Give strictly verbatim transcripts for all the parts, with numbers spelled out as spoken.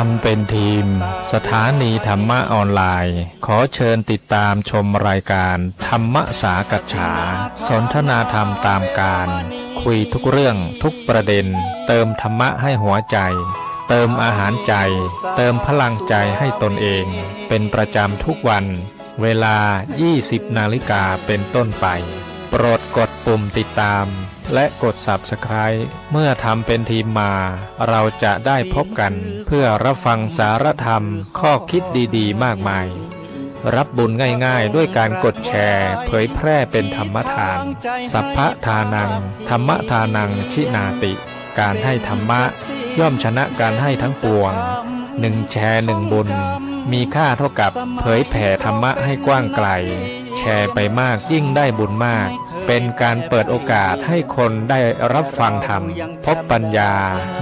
ธรรมเป็นทีม สถานีธรรมะออนไลน์ ขอเชิญติดตามชมรายการธรรมสากัจฉา สนทนาธรรมตามกาล คุยทุกเรื่องทุกประเด็น เติมธรรมะให้หัวใจ เติมอาหารใจ เติมพลังใจให้ตนเอง เป็นประจำทุกวัน เวลา ยี่สิบนาฬิกาเป็นต้นไป โปรดกดปุ่มติดตาม และกด Subscribe เมื่อธรรมเป็นทีมมา เราจะได้พบกันเพื่อรับฟังสารธรรม ข้อคิดดีๆ มากมาย รับบุญง่ายๆ ด้วยการกดแชร์ เผยแพร่เป็นธรรมทาน สัพพะทานัง ธรรมทานัง ชินาติ การให้ธรรมะ ย่อมชนะการให้ทั้งปวง หนึ่งแชร์หนึ่งบุญ มีค่าเท่ากับเผยแผ่ธรรมะให้กว้างไกล แชร์ไปมากยิ่งได้บุญมาก เป็นการเปิดโอกาสให้คนได้รับฟังธรรม พบปัญญา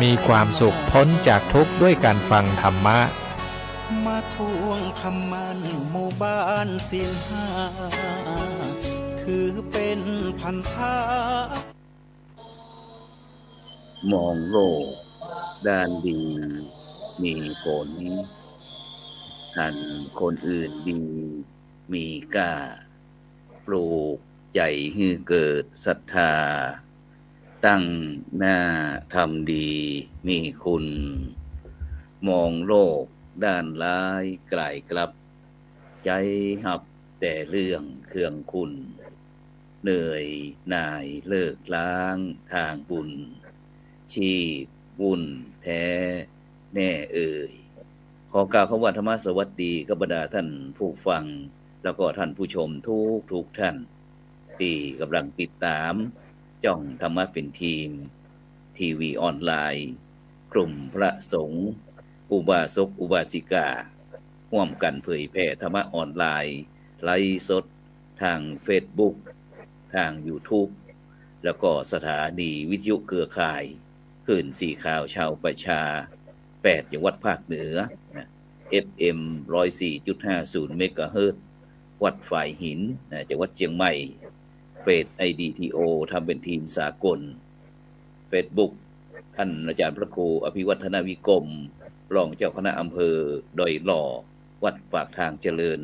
มีความสุขพ้นจากทุกข์ด้วยการฟังธรรมะ มาทวงคำมั่นหมู่บ้านศีลห้า ถือเป็นพันธะ มองโลกด้านดีมีผล หันคนอื่นดีมีก้า ปลูกใจ๋หื้อเกิดศรัทธา ตั้งหน้าทำดีมีคุณ มองโลกด้านร้ายกลายกลับ ใจ๊ฮับแต่เรื่องเคืองคุณ เหนื่อยหน่ายเลิกล้างทางบุญ ชีพวุ่นแท้แน่เอ่ย ขอกล่าวคำว่าธรรมสวัสดีกับบรรดาท่านผู้ฟัง แล้วก็ท่านผู้ชมทุกๆท่าน ตี้กำลังติดตามจ้องธรรมะเป็นทีม ทีวีออนไลน์ กลุ่มพระสงฆ์ อุบาสกอุบาสิกา ร่วมกันเผยแผ่ธรรมะออนไลน์ ไลฟ์สดทางเฟซบุ๊ก ทางยูทูบ แล้วก็สถานีวิทยุเครือข่าย คลื่นสีขาวชาวประชา แปดจังหวัดภาคเหนือนะ เอฟเอ็ม ร้อยสี่จุดห้าศูนย์เมกะเฮิรตซ์ วัดฝายหินนะ จังหวัดเชียงใหม่ เฟซ ไอดีทีโอ ธรรมเป็นทีมสากล เฟซบุ๊ก ท่านอาจารย์พระครูอภิวัฒนวิกรม รองเจ้าคณะอำเภอดอยหล่อ วัดปากทางเจริญ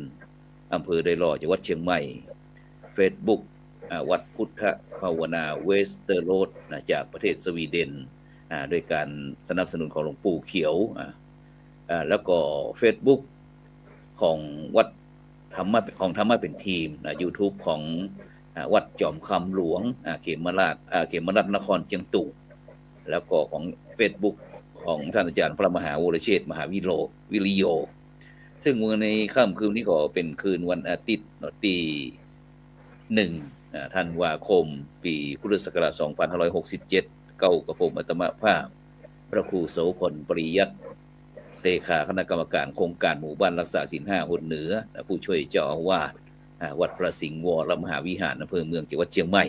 อำเภอดอยหล่อ จังหวัดเชียงใหม่ เฟซบุ๊ก อ่า วัดพุทธภาวนาเวสเตอร์โรดนะ จากประเทศสวีเดน อ่า ด้วยการสนับสนุนของหลวงปู่เขียว อ่า อ่า แล้วก็เฟซบุ๊กของวัดธรรมะ ของธรรมะเป็นทีมนะ ยูทูบของ อ่า วัดจอมคำหลวง อ่า เขมราช อ่า เขมรัตนนครเชียงตุง แล้วก็ของเฟซบุ๊กของท่านอาจารย์พระมหาวรเชษฐ์ มหาวิโรจน์ วิริโย ซึ่งวันนี้ค่ำคืนนี้ก็เป็นคืนวันอาทิตย์เนาะ ตี้หนึ่ง อ่า ธันวาคม ปีพุทธศักราช สองพันห้าร้อยหกสิบเจ็ด เก้ากับผมอาตมาภาพ พระครูโสภณ ปริยัติ เลขาคณะกรรมการโครงการหมู่บ้านรักษาศีลห้าหนเหนือ และผู้ช่วยเจ้าอาวาส อ่า วัดพระสิงห์วรมหาวิหาร อำเภอเมือง จังหวัดเชียงใหม่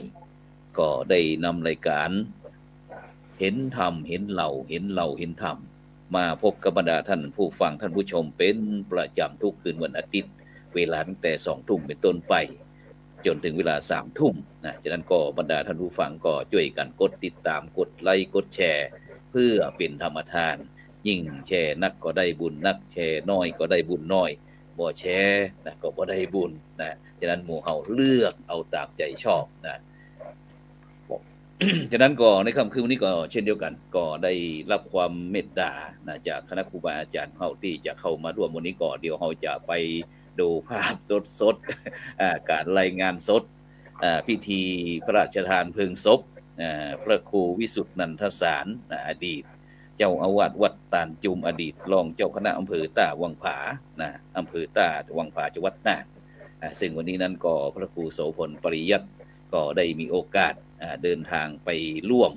ก็ได้นำรายการ เห็นธรรมเห็นเรา เห็นเราเห็นธรรม มาพบกับบรรดาท่านผู้ฟังท่านผู้ชมเป็นประจำทุกคืนวันอาทิตย์ เวลาตั้งแต่สองทุ่มเป็นต้นไป จนถึงเวลาสามทุ่มนะ ฉะนั้นก็บรรดาท่านผู้ฟังก็ช่วยกันกดติดตาม กดไลก์ กดแชร์ เพื่อเป็นธรรมทาน ยิ่งแชร์นักก็ได้บุญนัก แชร์น้อยก็ได้บุญน้อย บ่แชร์นะ ก็บ่ได้บุญนะ ฉะนั้นหมู่เฮาเลือกเอาต๋ามใจ๋ชอบนะ ฉะนั้นก็ในค่ำคืนวันนี้ก็เช่นเดียวกัน ก็ได้รับความเมตต๋านะ จากคณะครูบาอาจ๋ารย์เฮาตี้จะเข้ามาร่วมวันนี้ ก็เดี๋ยวเฮาจะไปดูภาพสดๆ อ่า ก๋านรายงานสด อ่า พิธีพระราชทานเพลิงศพ อ่า พระครูวิสุทธิ์นันทสาร นะ อดีตเจ้าอาวาสวัดตานจุม อดีตรองเจ้าคณะอำเภอต้าวังผา นะ อำเภอต้าวังผา จังหวัดน่าน อ่า ซึ่งวันนี้นั้นก็พระครูโสภณ ปริยัติ ก็ได้มีโอกาส อ่า เดินทางไปร่วม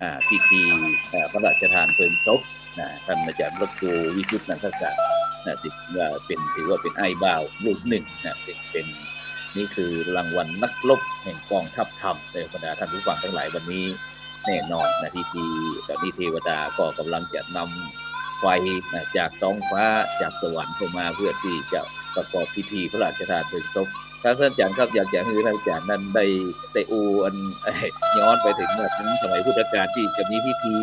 อ่า พิธี อ่า พระราชทานเพลิงศพ นะ ท่านอาจารย์พระครูวิสุทธิ์นันทสาร นะ ซึ่งว่าเป็น ถือว่าเป็นอ้ายบ่าวรูปนึ่ง นะ ซึ่งเป็น นี่คือรางวัลนักรบแห่งกองทัพธรรม ในบรรดาท่านผู้ฟังทั้งหลายวันนี้ แน่นอนนะ พิธี ต๋อนนี้เทวดาก็ก่ำลังจะนำไฟนะ จากต๊องฟ้า จากสวรรค์เข้ามา เพื่อตี้จะประกอบพิธีพระราชทานเพลิงศพ ครับ ท่านอาจ๋ารย์ครับ อยากจะหื้อท่านอาจ๋ารย์นั้นได้ ได้อู้อัน ย้อนไปเถิงเมื่อครั้งสมัยพุทธกาลตี้จะมีพิธี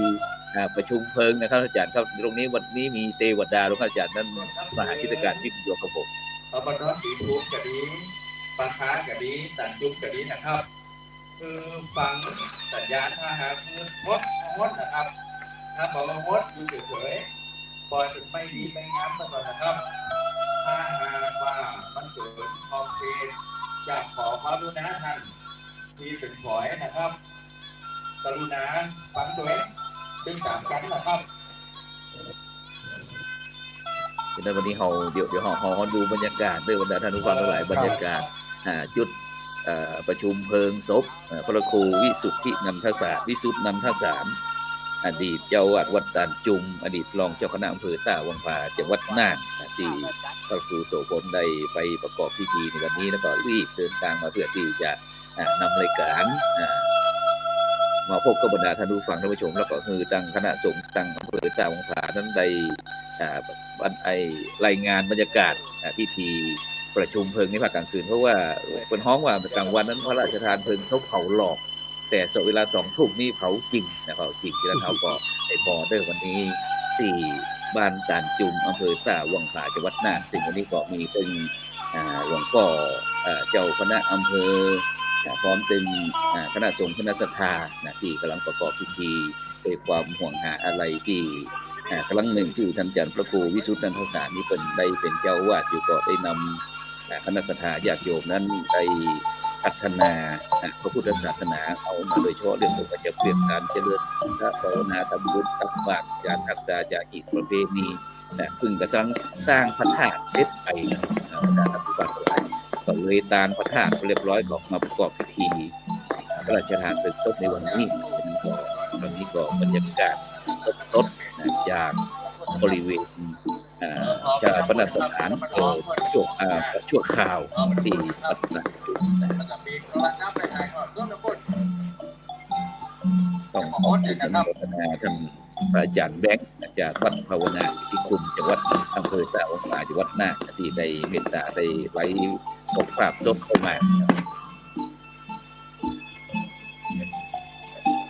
อ่า ประชุมเพลิงนะครับอาจารย์ครับ ตรงนี้วันนี้มีเตวดา หลวงอาจารย์ ท่านมหาจิตการพิมโยครับผม อบต.สีทุมก็ดี ปากคาก็ดี ตาดจุมก็ดีนะครับ คือฟังสัญญาณ ถ้าหากคือฮด ฮดนะครับ ถ้าบ่ฮดอยู่เฉยๆ ปล่อยมันไม่ดีไม่งามไปก่อนนะครับ ถ้าหากว่ามันเกินขอบเขต อยากขอความกรุณาท่าน ที่เป๋นฝอยนะครับ กรุณาฟังตวยเป๋นสามกั๋นนะครับ ฉะนั้นวันนี้เฮา เดี๋ยว เดี๋ยวเฮา เฮา เฮาดูบรรยากาศเด้อ บรรดาท่านผู้ฟังตังหลาย เออ ครับ บรรยากาศ อ่า จุด เอ่อ ประชุมเพลิงศพ เอ่อ พระครูวิสุทธินันทสาร วิสุทธินันทสาร อดีตเจ้าอาวาสวัดตาดจุม อดีตรองเจ้าคณะอำเภอต้าวังผา จังหวัดน่าน นะ ตี้พระครูโสภณได้ไปประกอบพิธีในวันนี้ แล้วก็รีบเดินตางมาเพื่อตี้จะ อ่า นำรายก๋าน อ่า มาพบกับบรรดาท่านผู้ฟังท่านผู้ชม แล้วก็คือตังคณะสงฆ์ตังอำเภอต้าวังผานั้นได้ อ่า บัน ไอ้ รายงานบรรยากาศ อ่า พิธีประชุมเพลิงในภาคกลางคืน เพราะว่าเปิ้นฮ้องว่ากลางวันนั้นพระราชทานเพลิงศพเผาหลอก แต่เวลาสองทุ่มนี่เผาจริงนะ เผาจริง ฉะนั้นเฮาก็ได้ปอเด้อวันนี้ตี้บ้านตาดจุม อำเภอต้าวังผา จังหวัดน่าน ซึ่งวันนี้ก็มีเปิ้น อ่า หลวงป้อ อ่า เจ้าคณะอำเภอ อ่า พร้อมเปิ้น อ่า คณะสงฆ์คณะศรัทธานะ ตี้ก่ำลังประกอบพิธีด้วยความห่วงหาอาลัยตี้ อ่า ก่ำลังนึ่ง ตี้ต้านอาจ๋ารย์พระครูวิสุทธินันทสารนี้เปิ้นได้เป๋นเจ้าอาวาสอยู่ ก็ได้นำ อ่า คณะศรัทธาญาติโยมนั้นได้พัฒนา อ่า พระพุทธศาสนา เอามาโดยเฉพาะเรื่องของการจะเตรียมการเจริญพุทธภาวนา ทำบุญตักบาตร การรักษาจารีตประเพณี นะ เพิ่งก่อสร้าง สร้างพระธาตุเสร็จไปนะ อ่า บรรดาท่านผู้ฟังทั้งหลาย ก็เลยตานพระธาตุเรียบร้อย ก็มาประกอบพิธีพระราชทานเพลิงศพในวันนี้ ก็ วันนี้ก็บรรยากาศสดๆ นะ จากบริเวณ อ่า ชาปนสถาน เอ่อ ชั่ว อ่า ชั่วคราวตี้วัดตาดจุมนะ ต้องขอบคุณอนุโมทนาท่าน พระอาจ๋ารย์แบงค์ จากวัดภาวนาอิทธิคุณ จังหวัด อำเภอต้าวังผา จังหวัดน่าน ตี้ได้เมตตาได้ไลฟ์สด ภาพสดเข้ามา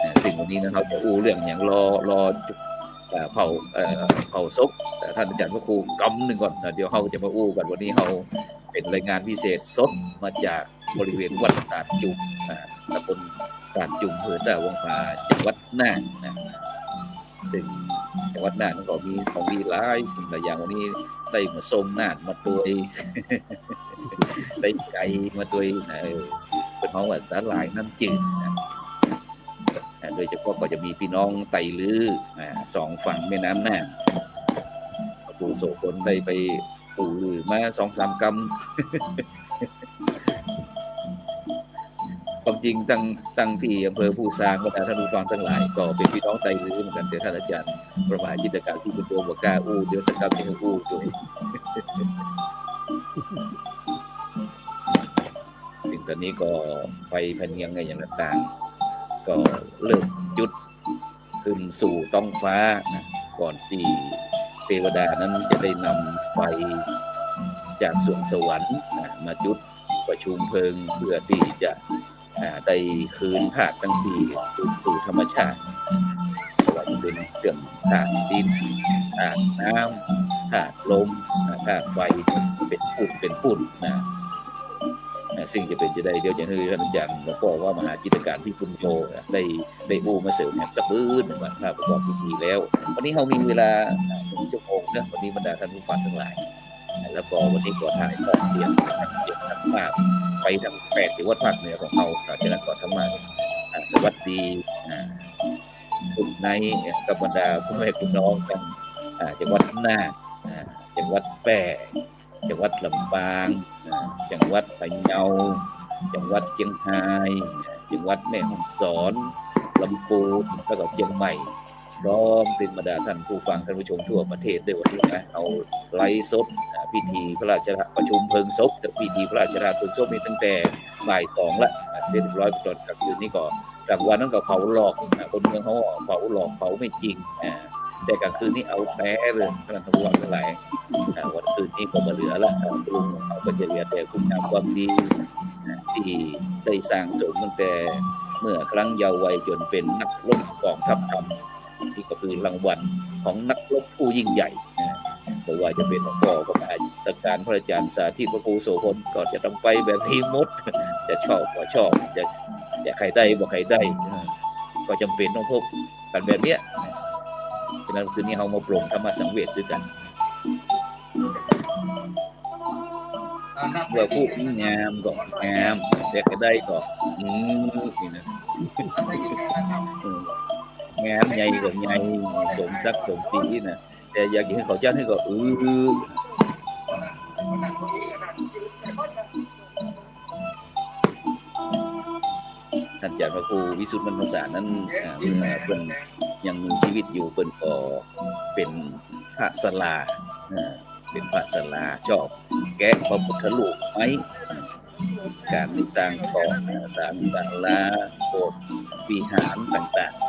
อ่า ซึ่งวันนี้นะ เฮาจะอู้เรื่องหยัง รอ รอ เอ่อ เผา เอ่อ เผาศพ เอ่อ ท่านอาจ๋ารย์พระครูกำนึ่งก่อนนะ เดี๋ยวเฮาจะมาอู้กั๋น วันนี้เฮาเป๋นรายงานพิเศษสดมาจากบริเวณวัดตาดจุม อ่า ตำบลตาดจุม อำเภอต้าวังผา จังหวัดน่านนะ ซึ่งจังหวัดน่านก็มีของดีหลายสิ่งหลายอย่าง วันนี้ได้มาส้มน่านมาตวย ได้ไก่มาตวยนะ เออ เปิ้นฮ้องว่าสาหร่ายน้ำจืดนะ อ่า โดยเฉพาะก็จะมีปี้น้องไตลื้อ อ่า สองฝั่งแม่น้ำน่าน พระครูโสภณได้ไป ปู่อือมาสองสามกำ ความจริงตั้ง ตั้งตี้อำเภอผู้ซาง บรรดาท่านผู้ฟังทั้งหลาย ก็เป๋นปี้น้องไตลื้อเหมือนกั๋น แต่ท่านอาจ๋ารย์พระมหาจิตการพิมโยบ่กล้าอู้ เดี๋ยวสักกำจะอู้ตวย ซึ่งต๋อนนี้ก็ไฟพะเนียงอะหยังต่างๆ ก็เริ่มจุด ขึ้นสู่ต๊องฟ้านะ ก่อนตี้เตวดานั้นจะได้นำไฟจากสวงสวรรค์นะ มาจุดประชุมเพลิง เพื่อตี้จะ อ่า ได้คืนธาตุตังสี่คืนสู่ธรรมชาติ บ่ว่าจะเป๋นเรื่องธาตุดิน ธาตุน้ำ ธาตุลม อ่า ธาตุไฟ เป๋นปุ้น เป๋นปุ้นนะ อ่า ซึ่งจะเป๋นจะได้ เดี๋ยวจะหื้อท่านอาจ๋ารย์หลวงป้อวัดมหาจิตการพิมโยนะ ได้ ได้อู้มาเสริมแหมสักปื๊ดนึ่งก่อน ถ้าประกอบพิธีแล้ว วันนี้เฮามีเวลาหนึ่งชั่วโมงนะ วันนี้บรรดาท่านผู้ฟังทั้งหลาย แล้วก็วันนี้ก็ถ่ายทอดเสียง เสียงทางภาค ไปทางแปดจังหวัดภาคเหนือของเฮา หลังจากนั้นก็ทางมา อ่า สวัสดี อ่า คุณไนท์ กับบรรดาพ่อแม่พี่น้องทาง อ่า จังหวัดน่าน อ่า จังหวัดแป้ จังหวัดลำปาง อ่า จังหวัดพะเยา จังหวัดเจียงฮาย จังหวัดแม่ฮ่องสอน ลำพูน แล้วก็เจียงใหม่ พร้อมเถิงบรรดาท่านผู้ฟังท่านผู้ชมทั่วประเทศด้วย วันนี้นะ เฮาไลฟ์สด อ่า พิธีพระราชทานประชุมเพลิงศพ กับพิธีพระราชทานเพลิงศพนี่ตั้งแต่บ่ายสองละ อ่า เสร็จเรียบร้อย ต๋อนกลางคืนนี่ก็ กลางวันนั้นก็เผาหลอก อ่า คนเมืองเขาเผาหลอก เผาไม่จริง อ่า แต่กลางคืนนี่เอาแต๊เลย ท่านผู้ฟังทั้งหลาย อ่า วันคืนนี้ก็บ่เหลือละ อ่า ลุงเขาก็จะเหลือแต่คุณงามความดี อ่า ตี้ได้สร้างสมตั้งแต่เมื่อครั้งเยาว์วัยจนเป๋นนักรบกองทัพธรรม นี่ก็ คือรางวัลของนักรบผู้ยิ่งใหญ่นะ บ่ว่าจะเป๋นหลวงป้อพระมหาจิตรการ พระอาจ๋ารย์สาธิต พระครูโสภณ ก็จะต้องไปแบบนี้หมด จะชอบก็ชอบ จะ จะใค่ได้บ่ใค่ได้ เออ ก็จ๋ำเป๋นต้องพบกั๋นแบบเนี้ย ฉะนั้นคืนนี้เฮามาปลงธรรมสังเวชด้วยกั๋น เมื่อผู้งามก็งาม แต่ใค่ได้ก็ อืม นี่นะ อืม งามใหญ่ก็ใหญ่ สมศักดิ์สมศรีนะ แต่อยากจะหื้อเขาจัดหื้อก็ อือ ต้านอาจ๋ารย์พระครูวิสุทธิ์มันทสารนั้น อ่า เมื่อเปิ้นยังมีจีวิตอยู่ เปิ้นก็เป๋นพระศาลา อ่า เป๋นพระศาลา ชอบแกะพระพุทธรูปไม้ ก๋านสร้างก็ อ่า สร้างศาลา โบสถ์ วิหารต่างๆ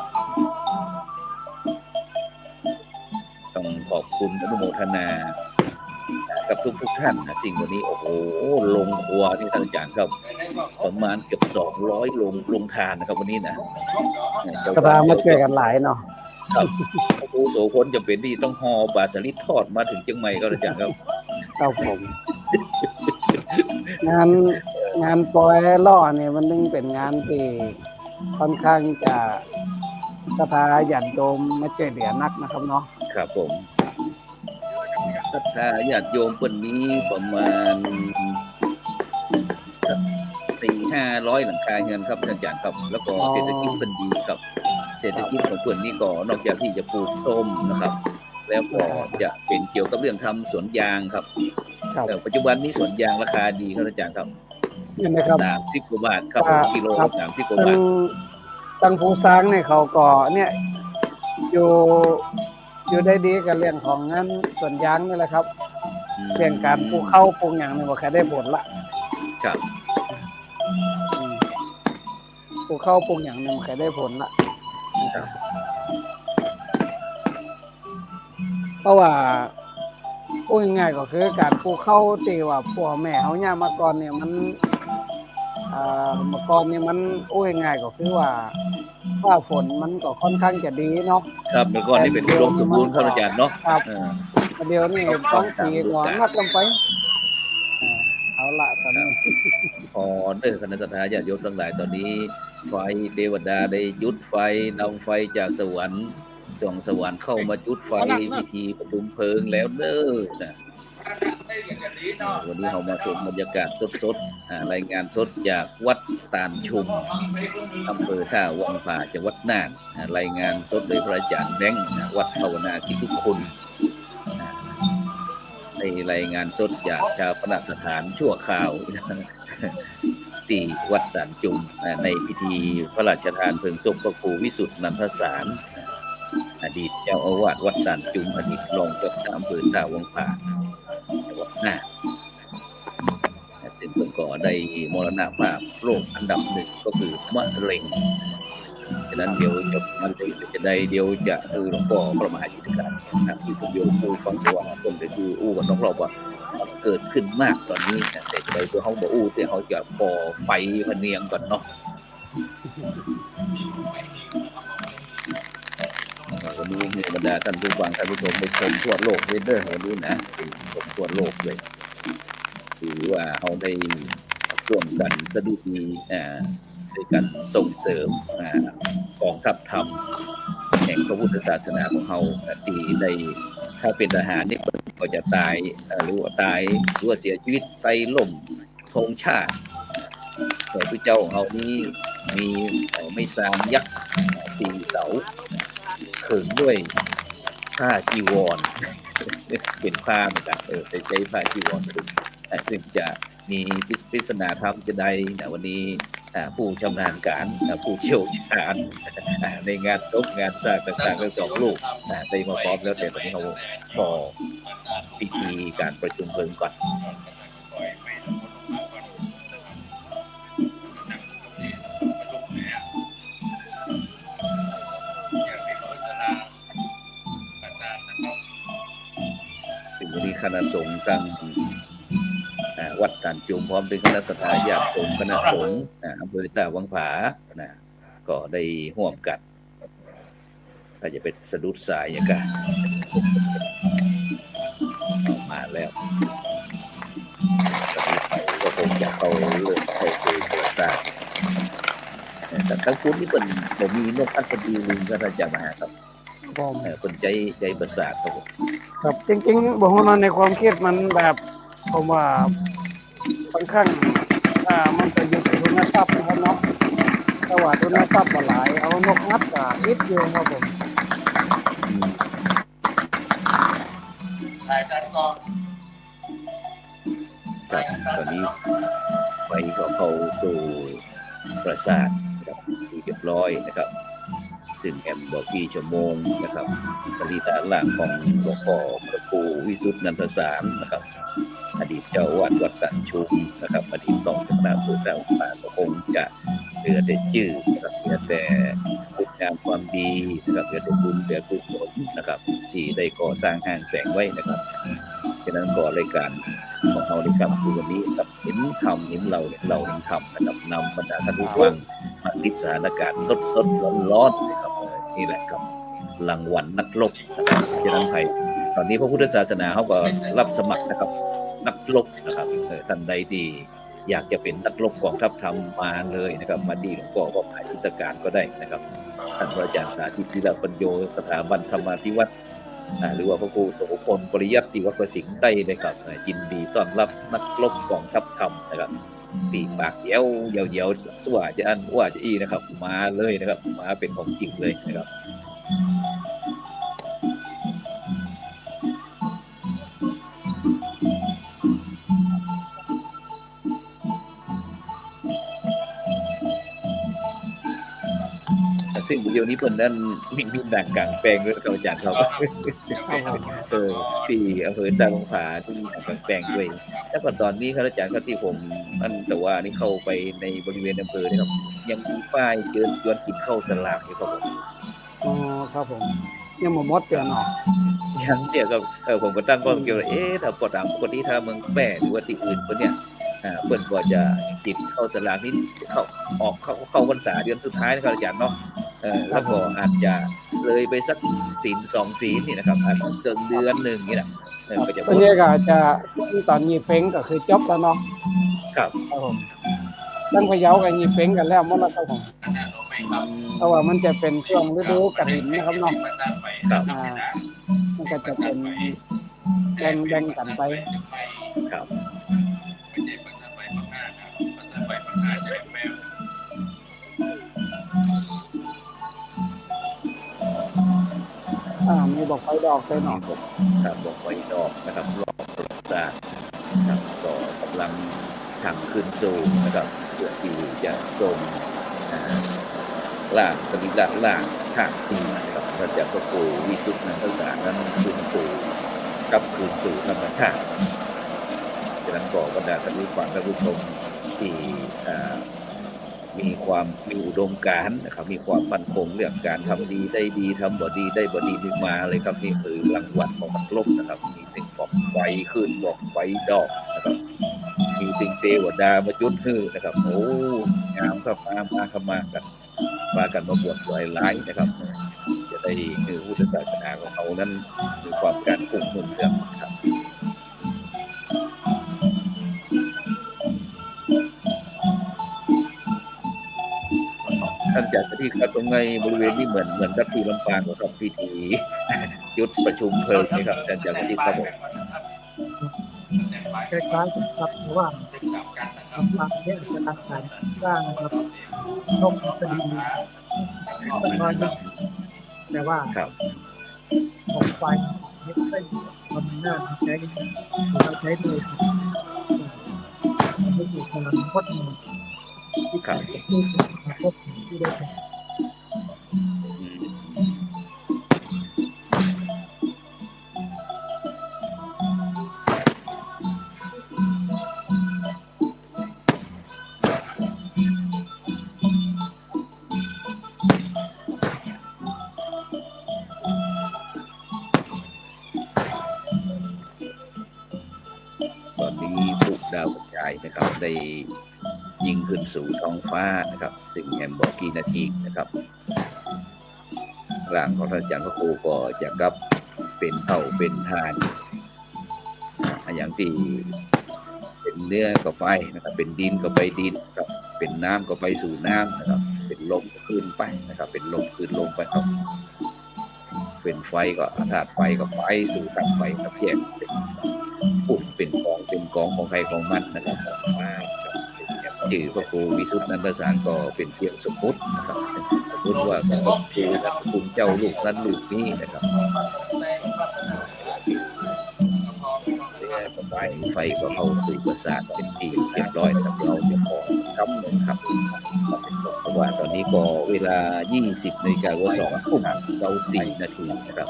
ต้องขอบคุณอนุโมทนากับทุกๆ ท่านนะ ซึ่งวันนี้ โอ้โห โรงครัวนี่ต้านอาจ๋ารย์ครับ ประมาณเกือบสองร้อยโรง โรงตานนะครับวันนี้นะ เออ ศรัทธามาจ้วยกั๋นหลายเนาะ ครับ พระครูโสภณจ๋ำเป๋นตี้ต้องห่อป๋าสลิดทอดมาเถิงเจียงใหม่ครับต้านอาจ๋ารย์ครับ ครับผม งาน งานปอยล่อนี่มันนึ่งเป๋นงานตี้ค่อนข้างจะศรัทธาญาติโยมมาจ้วยเหลือนักนะครับเนาะ ครับผม ศรัทธาญาติโยมเปิ้นมีประมาณสักสี่ห้าร้อยหลังคาเฮือนครับต้านอาจ๋ารย์ครับ แล้วก็ อ๋อ เศรษฐกิจเปิ้นดีครับ เศรษฐกิจของเปิ้นนี่ก็นอกจากตี้จะปลูกส้มนะครับ แล้วก็ ครับ จะเป๋นเกี่ยวกับเรื่องทำสวนยางครับ ครับ เอ่อ ปัจจุบันนี้สวนยางราคาดีครับต้านอาจ๋ารย์ครับ เห็นไหมครับ สามสิบกว่าบาทครับ อ่า กิโล ครับ สามสิบกว่าบาท ตัง ตังภูซางเนี่ยเขาก็เนี่ย อยู่ อยู่ได้ดีกับเรื่องของงานสวนยางนี่แหละครับ อืม เรื่องก๋านปลูกข้าวปลูกหยังนี่บ่ค่อยได้ผลละ ครับ อืม ปลูกข้าวปลูกหยังนี่บ่ค่อยได้ผลละ ครับ เพราะว่า พูดง่ายๆ ก็คือก๋านปลูกข้าวตี้ว่าป้อแม่เฮาเยียะมาก่อนเนี่ยมัน เอ่อ เมื่อก่อนนี่มัน พูดง่ายๆ ก็คือว่า ฟ้าฝนมันก็ค่อนข้างจะดีเนาะ ครับ เมื่อก่อนนี่เป๋นอุดมสมบูรณ์ครับต้านอาจ๋ารย์เนาะ ครับ เออ เดี๋ยวนี้ ต้อง บางปี๋ก็ ต้องตามฤดูกาล หักลงไป อ่า เอาละตอนนี้ ครับ อ๋อ เด้อคณะศรัทธาญาติโยมตังหลาย ตอนนี้ไฟ เตวดาได้จุดไฟ นำไฟจากสวรรค์ สวงสวรรค์เข้ามาจุดไฟพิธีประชุมเพลิงแล้วเน้อนะ วันนี้เฮามาชมบรรยากาศสดๆ อ่า รายงานสดจากวัดตานชุม อำเภอท่าวังผา จังหวัดน่าน อ่า รายงานสดโดยพระอาจ๋ารย์แบงค์ นะ วัดภาวนากิตติคุณ อ่า ได้รายงานสดจากฌาปนสถานชั่วคราว ตี้วัดตานจุม อ่า ในพิธีพระราชทานเพลิงศพพระครูวิสุทธิ์นันทสาร อ่า อดีตเจ้าอาวาสวัดตานจุม อดีตรองเจ้าคณะอำเภอท่าวังผา จังหวัดน่าน อ่า ซึ่งเปิ้นก็ได้มรณภาพโรคอันดับหนึ่งก็คือมะเร็ง ฉะนั้นเดี๋ยวจะ จะได้ เดี๋ยวจะหื้อหลวงป้อพระมหา ครับ ตี้โยมผู้ฟังก็ว่า เปิ้นก็คืออู้กั๋นนอกรอบว่า มันเกิดขึ้นมากตอนนี้นะ แต่จะได้เปื้อเฮาบ่อู้ แต่เฮาจะผ่อไฟพะเนียงก่อนเนาะ วันนี้หื้อบรรดาต้านผู้ฟัง ต้านผู้ชมได้ชมทั่วโลกเลยเน้อ วันนี้นะ ชมทั่วโลกเลย ถือว่าเฮาได้ร่วมกั๋นสะดุดี อ่า ในก๋านส่งเสริม อ่า ก๋องทัพธรรมแห่งพระพุทธศาสนาของเฮา ตี้ได้ ถ้าเป๋นทหารนี่ก็จะต๋าย อ่า หรือว่าต๋าย หรือว่าเสียจีวิตใต้ร่มธงชาติ แต่พระเจ้าของเฮานี้มี เอ่อ ไม้ซางยักษ์สี่เสา เขิงด้วยผ้าจีวร เป๋นผ้าเหมือนกั๋น เออ ใจ๊ผ้าจีวรเขิง อ่า ซึ่งจะ มีปริศนาธรรมจะใดนะ วันนี้ อ่า ผู้ชำนาญก๋าน อ่า ผู้เชี่ยวชาญ อ่า ในงานศพงานสร้างต่างๆ ทั้งสองรูป อ่า ได้มาพร้อมแล้ว แต่ตอนนี้เฮาผ่อพิธีก๋านประชุมเพลิงก่อน ซึ่งวันนี้คณะสงฆ์ตัง อ่า วัดตานจุม พร้อมตึงคณะศรัทธาญาติโยมคณะสงฆ์ อ่า อำเภอต้าวังผา นะ ก็ได้ฮ่วมกั๋น ถ้าจะไปสะดุดสายอย่างกะ มาแล้ว ตอนนี้ไฟก็คงจะเข้าเริ่มเข้าสู่ประสาท เอ่อ แต่ตางปุ้นนี่เปิ้นบ่มีนกหัสดีลิงก็น่าจะมาครับ ครับผม เอ่อ เปิ้นใจ๊ ใจ๊ประสาทครับผม ครับ จริงๆ บ่ฮู้เนาะ ในความกึ๊ดมันแบบ ผมว่า บางครั้ง อ่า มันก็อยู่ที่ทุนทรัพย์นะครับเนาะ ถ้าว่าทุนทรัพย์บ่หลาย เอานกหัสก็อิดอยู่ครับผม อืม ครับ ตอนนี้ไฟก็เข้าสู่ประสาทนะครับ ที่เรียบร้อยนะครับ ซึ่งแหมบ่กี่ชั่วโมงนะครับ สรีระร่างของหลวงป้อพระครูวิสุทธินันทสารนะครับ อดีตเจ้าอาวาสวัดตะชุมนะครับ อดีตรองเจ้าคณะอำเภอท่าขุนตาล ก็คงจะเหลือแต่จื้อนะครับ เหลือแต่คุณงามความดีนะครับ เหลือแต่บุญเหลือกุศลนะครับ ตี้ได้ก่อสร้างฮ้างแป๋งไว้นะครับ ฉะนั้นก็รายก๋านของเฮาในค่ำคืนวันนี้ครับ เห็นธรรม เห็นเล่า เล่าเห็นธรรมนะครับ นำบรรดาท่านผู้ฟังมาติดสถานการณ์สดๆ ร้อนๆ นะครับ นี่แหละครับ รางวัลนักรบนะครับ ฉะนั้นใผ ตอนนี้พระพุทธศาสนาเขาก็รับสมัครนะครับ นักรบนะครับ เอ่อ ท่านใดที่อยากจะเป็นนักรบกองทัพธรรมมาเลยนะครับ มาตี้หลวงป้อวัดผาหินตการก็ได้นะครับ ท่านพระอาจารย์สาธิต ธีระปัญโญ สถาบันธรรมาภิวัฒน์ อ่า หรือว่าพระครูโสภณ ปริยัติ ตี้วัดพระสิงห์ได้เลยครับ อ่า ยินดีต้อนรับนักรบกองทัพธรรมนะครับ ตี้ปากแหยว แหยวๆ สั่วจะอั้น ว่าจะอี้นะครับ มาเลยนะครับ มาเป๋นของจริงเลยนะครับ ซึ่งเดี๋ยวนี้เปิ้นนั้นมี มีหนังก๋างแปลงด้วยครับอาจารย์ครับ ครับผม เออ ตี้อำเภอตาดงผาตี้มีหนังก๋างแปลงด้วย แล้วก็ตอนนี้ครับอาจารย์ครับ ตี้ผมอั้น แต่ว่านี่เข้าไปในบริเวณอำเภอนี่ครับ ยังมีป้ายเจิญจวนกิ๋นข้าวสลากอยู่ครับผม อ๋อ ครับผม ยังบ่หมดเตื้อเนาะ ยังเตื้อครับ เออ ผมก็ตั้งข้อสังเกตว่า เอ๊ะ ถ้าปกติ ต๋ามปกติถ้าเมืองแป้หรือว่าตี้อื่นเปิ้นเนี่ย อ่า เปิ้นก็จะกิ๋นข้าวสลากนี่ เข้า ออก เข้า เข้าพรรษาเดือนสุดท้ายนะครับอาจารย์เนาะ เออ ครับผม แล้วก็อาจจะเลยไปสักศีลสองศีลนี่นะครับ อาจจะเกินเดือนนึ่งนี่นะ เออ ก็จะหมด ส่วนใหญ่ก็จะ ต๋อนยี่เป็งก็คือจบแล้วเนาะ ครับ ครับผม ตังพะเยาก็ยี่เป็งกั๋นแล้วหมดแล้วครับผม อืม เพราะว่ามันจะเป๋นช่วงฤดูกฐินนะครับเนาะ ครับ อ่า มันก็จะเป๋นแบ่งๆ กั๋นไป ครับ อ่า มีบั้งไฟดอกด้วยเนาะ มีบั้ง ครับ บั้งไฟดอกนะครับ รอบประสาทนะครับ ก็ก่ำลัง ตั้งขึ้นสูงนะครับ เปื้อตี้จะส่ง อ่า ร่าง สรีระร่างธาตุสี่นะครับ มาจากพระครูวิสุทธินันทสารนั้นขึ้นสู่ กลับคืนสู่ธรรมชาติ ฉะนั้นก็บรรดาท่านผู้ฟังท่านผู้ชมตี้ อ่า มีความ มีอุดมการณ์นะครับ มีความมั่นคงเรื่องก๋านทำดีได้ดี ทำบ่ดีได้บ่ดี นี่มาเลยครับ นี่คือรางวัลของนักรบนะครับ มีตึงบั้งไฟขึ้น บั้งไฟดอกนะครับ มีตึงเตวดามาจุดหื้อนะครับ โอ้ งามครับ มา มาครับ มากั๋น พากั๋นมาบวชหลายๆ นะครับ จะได้หื้อพุทธศาสนาของเฮานั้นมีความก้านกุ้งรุ่งเรืองครับ ท่านอาจารย์สถิตครับ ตรงในบริเวณนี้เหมือน เหมือนกับตี้ลำปางบ่ครับ พิธีจุดประชุมเพลิงนี่ครับ ท่านอาจารย์สถิตครับผม คล้ายๆ กันครับ แต่ว่าลำปางเนี่ยจะรักษาสร้างนะครับ นกหัสดีลิง แต่ว่า ครับ ของไฟเนี่ยไม่ทำงานใช้ เราใช้โดย ไม่ถูกทางโคตร ครับ ที่ได้ อืม ตอนนี้พลุดาวกระจายนะครับ ได้ยิงขึ้นสู่ท้องฟ้านะครับ ซึ่งแหมบ่กี่นาทีนะครับ ร่างของท่านอาจารย์พระครูก็จะกลับเป๋นเถ้าเป๋นถ่าน อะ อย่างตี้เป๋นเนื้อก็ไปนะครับ เป๋นดินก็ไปดินครับ เป๋นน้ำก็ไปสู่น้ำนะครับ เป๋นลมก็คืนไปนะครับ เป๋นลมคืนลมไปครับ เป๋นไฟก็ ธาตุไฟก็ไปสู่ธาตุไฟครับ แยกเป๋นกลุ่มเป๋นกอง เป๋นกองของใผของมันนะครับ จื้อพระครูวิสุทธินันทสารก็เป๋นเพียงสมมุตินะครับ สมมุติว่าพระครูคุณเจ้ารูปนั้นรูปนี้นะครับ แล้วก็ไปไฟก็เข้าสู่ปราสาทเป๋นที่เรียบร้อยนะครับ เฮาจะขอสักกำนึ่งครับ เพราะว่าต๋อนนี้ก็เวลายี่สิบนาฬิกา ก็สองทุ่มซาวสี่นาทีนะครับ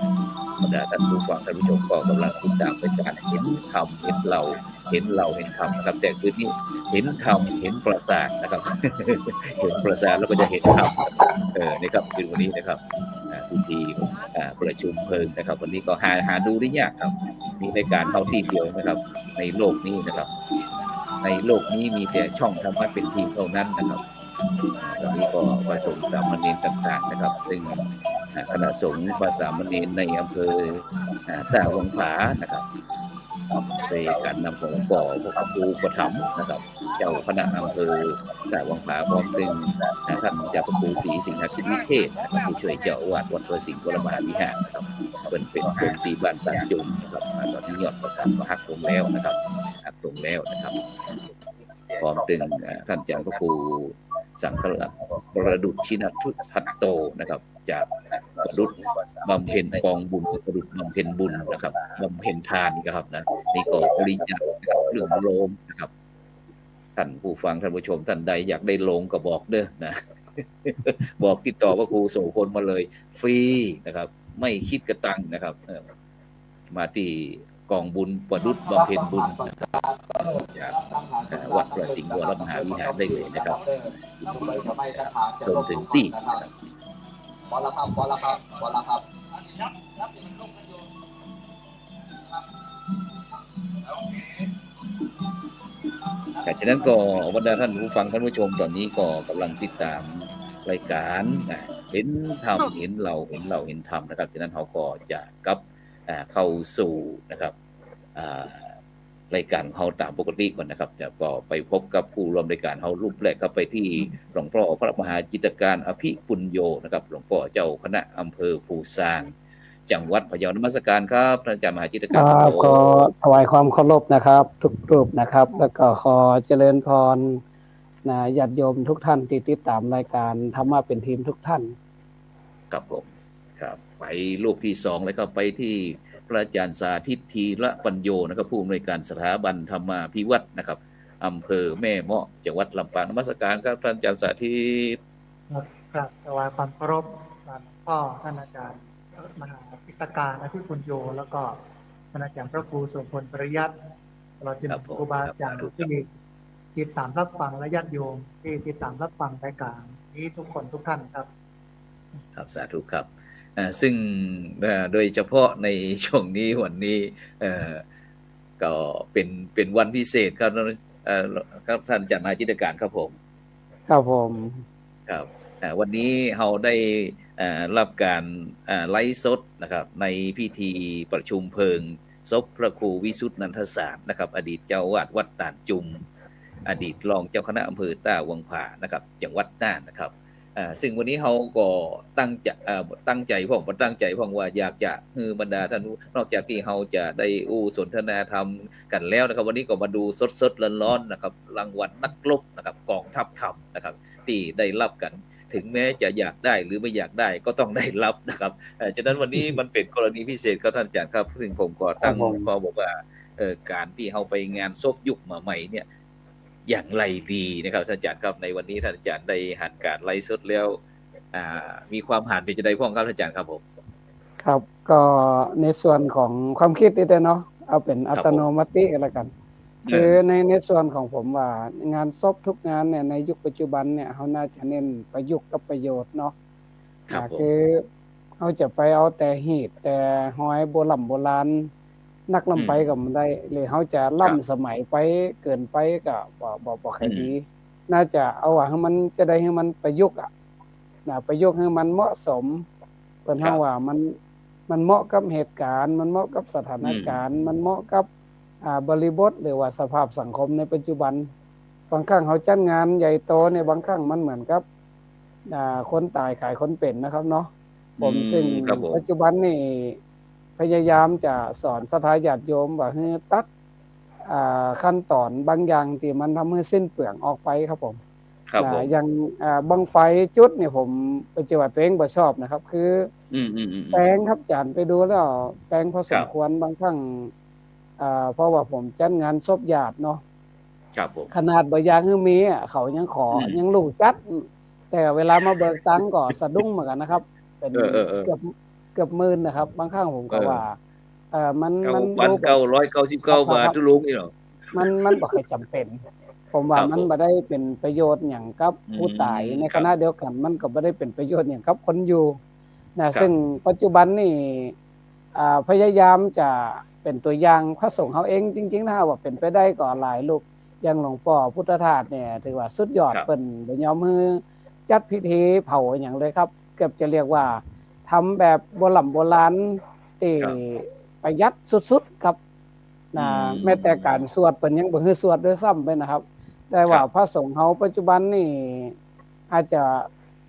บรรดาท่านผู้ฟังท่านผู้ชมก็ก่ำลังติดต๋ามรายก๋านเห็นธรรมเห็นเล่า เห็นเล่าเห็นธรรมนะครับ แต่คืนนี้เห็นธรรมเห็นปราสาทนะครับ เห็นปราสาทแล้วก็จะเห็นธรรม เออ นะครับ คืนวันนี้นะครับ อ่า พิธี อ่า ประชุมเพลิงนะครับ วันนี้ก็หา หาดูได้ยากครับ มีรายก๋านเฮาตี้เดียวนะครับ ในโลกนี้นะครับ ในโลกนี้มีแต่ช่องธรรมะเป็นธรรมเท่านั้นนะครับ ต๋อนนี้ก็พระสงฆ์สามเณรต่างๆ นะครับ ซึ่ง อ่า คณะสงฆ์พระสามเณรในอำเภอ อ่า ต้าวังผานะครับ โดยก๋านนำของหลวงป้อพระครูอุปัฏฐมภ์นะครับ เจ้าคณะอำเภอต้าวังผา พร้อมตึง อ่า ท่านเจ้าพระครูศรีสิงหกิจวิเทศนะครับ ผู้ช่วยเจ้าอาวาสวัดพระสิงห์วรมหาวิหารนะครับ เปิ้นเป๋นคนตี้บ้านตาดจุมนะครับ อ่า ต๋อนนี้ยอดปราสาทก็หักลงแล้วนะครับ หักลงแล้วนะครับ พร้อมตึง อ่า ท่านเจ้าพระครูสังฆรัตน์ ประดุจชินทัตโตนะครับ จากประดุจบำเพ็ญกองบุญ ประดุจบำเพ็ญบุญนะครับ บำเพ็ญทานนะครับนะ นี่ก็บริจาคนะครับ เรื่องโลงนะครับ ท่านผู้ฟังท่านผู้ชมท่านใดอยากได้โลงก็บอกเด้อนะ บอกติดต่อพระครูโสภณมาเลย ฟรีนะครับ ไม่คิดกระตังค์นะครับ เออ มาตี้กองบุญประดุจบำเพ็ญบุญ จาก เอ่อ วัดพระสิงห์วรมหาวิหารได้เลยนะครับ ส่งเถิงตี้นะครับ พอละครับ พอละครับ พอละครับ ครับ ฉะนั้นก็บรรดาท่านผู้ฟังท่านผู้ชม ต๋อนนี้ก็ก่ำลังติดต๋ามรายก๋านนะ เห็นธรรมเห็นเล่า เห็นเล่าเห็นธรรมนะครับ ฉะนั้นเฮาก็จะกลับ อ่า เข้าสู่นะครับ อ่า รายก๋านเฮาต๋ามปกติก่อนนะครับ แล้วก็ไปพบกับผู้ร่วมรายก๋านเฮารูปแรกครับ ไปตี้หลวงป้อพระมหาจิตการอภิปุญโญนะครับ หลวงป้อเจ้าคณะอำเภอภูซาง จังหวัดพะเยา นมัสการครับ ท่านอาจารย์มหาจิตการ ครับ ครับผม ขอถวายความเคารพนะครับ ทุกรูปนะครับ แล้วก็ขอเจริญพรนะ ญาติโยมทุกท่านตี้ติดต๋ามรายก๋านธรรมะเป็นธรรมทุกท่าน ครับผม ครับ ไปรูปตี้สองเลยครับ ไปตี้พระอาจารย์สาธิต ธีระปัญโญนะครับ ผู้อำนวยการสถาบันธรรมาภิวัฒน์นะครับ อำเภอแม่เมาะ จังหวัดลำปาง นมัสการครับ ท่านอาจารย์สาธิต ครับ กราบถวายความเคารพ หลวงป้อท่านอาจารย์มหาจิตการอภิปุญโญ แล้วก็ท่านอาจารย์พระครูโสภณปริยัติ ตลอดจน ครับผม ครูบาอาจารย์ ครับ สาธุครับ ตี้ติดต๋ามรับฟัง และญาติโยมตี้ติดต๋ามรับฟังรายก๋านนี้ทุกคนทุกท่านครับ ครับ สาธุครับ เอ่อ ซึ่ง เอ่อ โดยเฉพาะในช่วงนี้วันนี้ เอ่อ ก็เป๋น เป๋นวันพิเศษครับ เอ่อ ครับ ท่านอาจารย์มหาจิตการครับผม ครับผม ครับ อ่า วันนี้เฮาได้ เอ่อ ฮับก๋าน เอ่อ ไลฟ์สดนะครับ ในพิธีประชุมเพลิงศพพระครูวิสุทธินันทสารนะครับ อดีตเจ้าอาวาสวัดตาดจุม อดีตรองเจ้าคณะอำเภอต้าวังผานะครับ จังหวัดน่านนะครับ อ่า ซึ่งวันนี้เฮาก็ตั้งใจ๋ เอ่อ ตั้งใจ๋พ่อง บ่ตั้งใจ๋พ่องว่าอยากจะหื้อบรรดาท่านผู้ นอกจากตี้เฮาจะได้อู้สนทนาธรรมกั๋นแล้วนะครับ วันนี้ก็มาดูสดๆ ร้อนๆ นะครับ รางวัลนักรบนะครับ กองทัพธรรมนะครับ ตี้ได้ฮับกั๋น ถึงแม้จะอยากได้หรือไม่อยากได้ก็ต้องได้ฮับนะครับ เอ่อ ฉะนั้นวันนี้มันเป๋นกรณีพิเศษครับท่านอาจารย์ครับ ซึ่งผมก็ตั้ง ครับผม ข้อบอกว่า เอ่อ ก๋านตี้เฮาไปงานศพยุคมาใหม่เนี่ย อย่างไรดีนะครับ ท่านอาจารย์ครับ ในวันนี้ท่านอาจารย์ได้หันก๋านไลฟ์สดแล้ว อ่า มีความหันเป๋นจะใดพ่องครับ ท่านอาจารย์ครับผม ครับ ก็ในส่วนของความคิดนี่เนาะ เอาเป๋น ครับผม อัตโนมัติก็แล้วกั๋น เออ คือใน ในส่วนของผมว่างานศพทุกงานเนี่ย ในยุคปัจจุบันเนี่ย เฮาน่าจะเน้นประยุกต์กับประโยชน์เนาะ ครับ อ่า ผม คือเฮาจะไปเอาแต่หีบแต่หอยโบร่ำโบราณ นักล้ำไป อืม ก็บ่ได้ หรือเฮาจะ ครับ ล้ำสมัยไปเกินไปก็บ่ บ่ บ่ค่อยดี อืม น่าจะเอาว่าหื้อมันจะใดหื้อมันประยุกต์อะ นะ ประยุกต์หื้อมันเหมาะสม เปิ้นฮ้องว่ามัน มันเหมาะกับเหตุก๋ารณ์ มันเหมาะกับสถานก๋ารณ์ มันเหมาะกับ อ่า บริบท หรือว่าสภาพสังคมในปัจจุบัน บางครั้งเฮาจัดงานใหญ่โตเนี่ย บางครั้งมันเหมือนกับ อ่า คนต๋ายขายคนเป๋นนะครับเนาะ ผม ซึ่งปัจจุบันนี่พยายามจะสอนศรัทธาญาติโยมว่าหื้อตัด อ่า ขั้นต๋อนบางอย่างตี้มันทำหื้อสิ้นเปลืองออกไปครับผม ครับผม อ่า อย่าง อ่า บั้งไฟจุดเนี่ย ผมบ่ใจ้ว่าตั๋วเองบ่ชอบนะครับ คือ อืมๆๆๆ แปงครับ จารย์ไปดูแล้วแปงพอสมควร บางครั้ง อ่า เพราะว่าผมจัดงานศพญาติเนาะ ครับผม ขนาดบ่อยากหื้อมีอะ เขายังขอ อืม ยังหลู่จัด แต่เวลามาเบิกตังค์ก็สะดุ้งเหมือนกั๋นนะครับ เป๋น เออๆๆ เกือบ เกือบหมื่นนะครับ บางครั้งผมก็ว่า เออ เอ่อ มัน เก้า มัน พันเก้าร้อยเก้าสิบเก้าบาท ครับ ตุ๊ลุงนี่เหรอ มัน มันบ่ค่อยจ๋ำเป๋น ผมว่า ครับผม มันบ่ได้เป๋นประโยชน์หยังกับผู้ต๋าย อืม ในขณะเดียวกั๋นมันก็บ่ได้เป๋นประโยชน์หยังกับคนอยู่นะ ครับ ซึ่งปัจจุบันนี่ อ่า พยายามจะเป๋นตั๋วอย่างพระสงฆ์เฮาเองจริงๆ นะ ว่าเป๋นไปได้ก็หลายรูป อย่างหลวงป้อพุทธทาสเนี่ย ถือว่าสุดยอด ครับ เปิ้นบ่ยอมหื้อจัดพิธีเผาหยังเลยครับ เกือบจะเรียกว่าทำแบบโบร่ำโบราณตี้ ครับ ประหยัดสุดๆ ครับ นะ อืม แม้แต่ก๋านสวดเปิ้นยังบ่หื้อสวดด้วยซ้ำไปนะครับ แต่ว่า ครับ พระสงฆ์เฮาปัจจุบันนี่ อาจจะ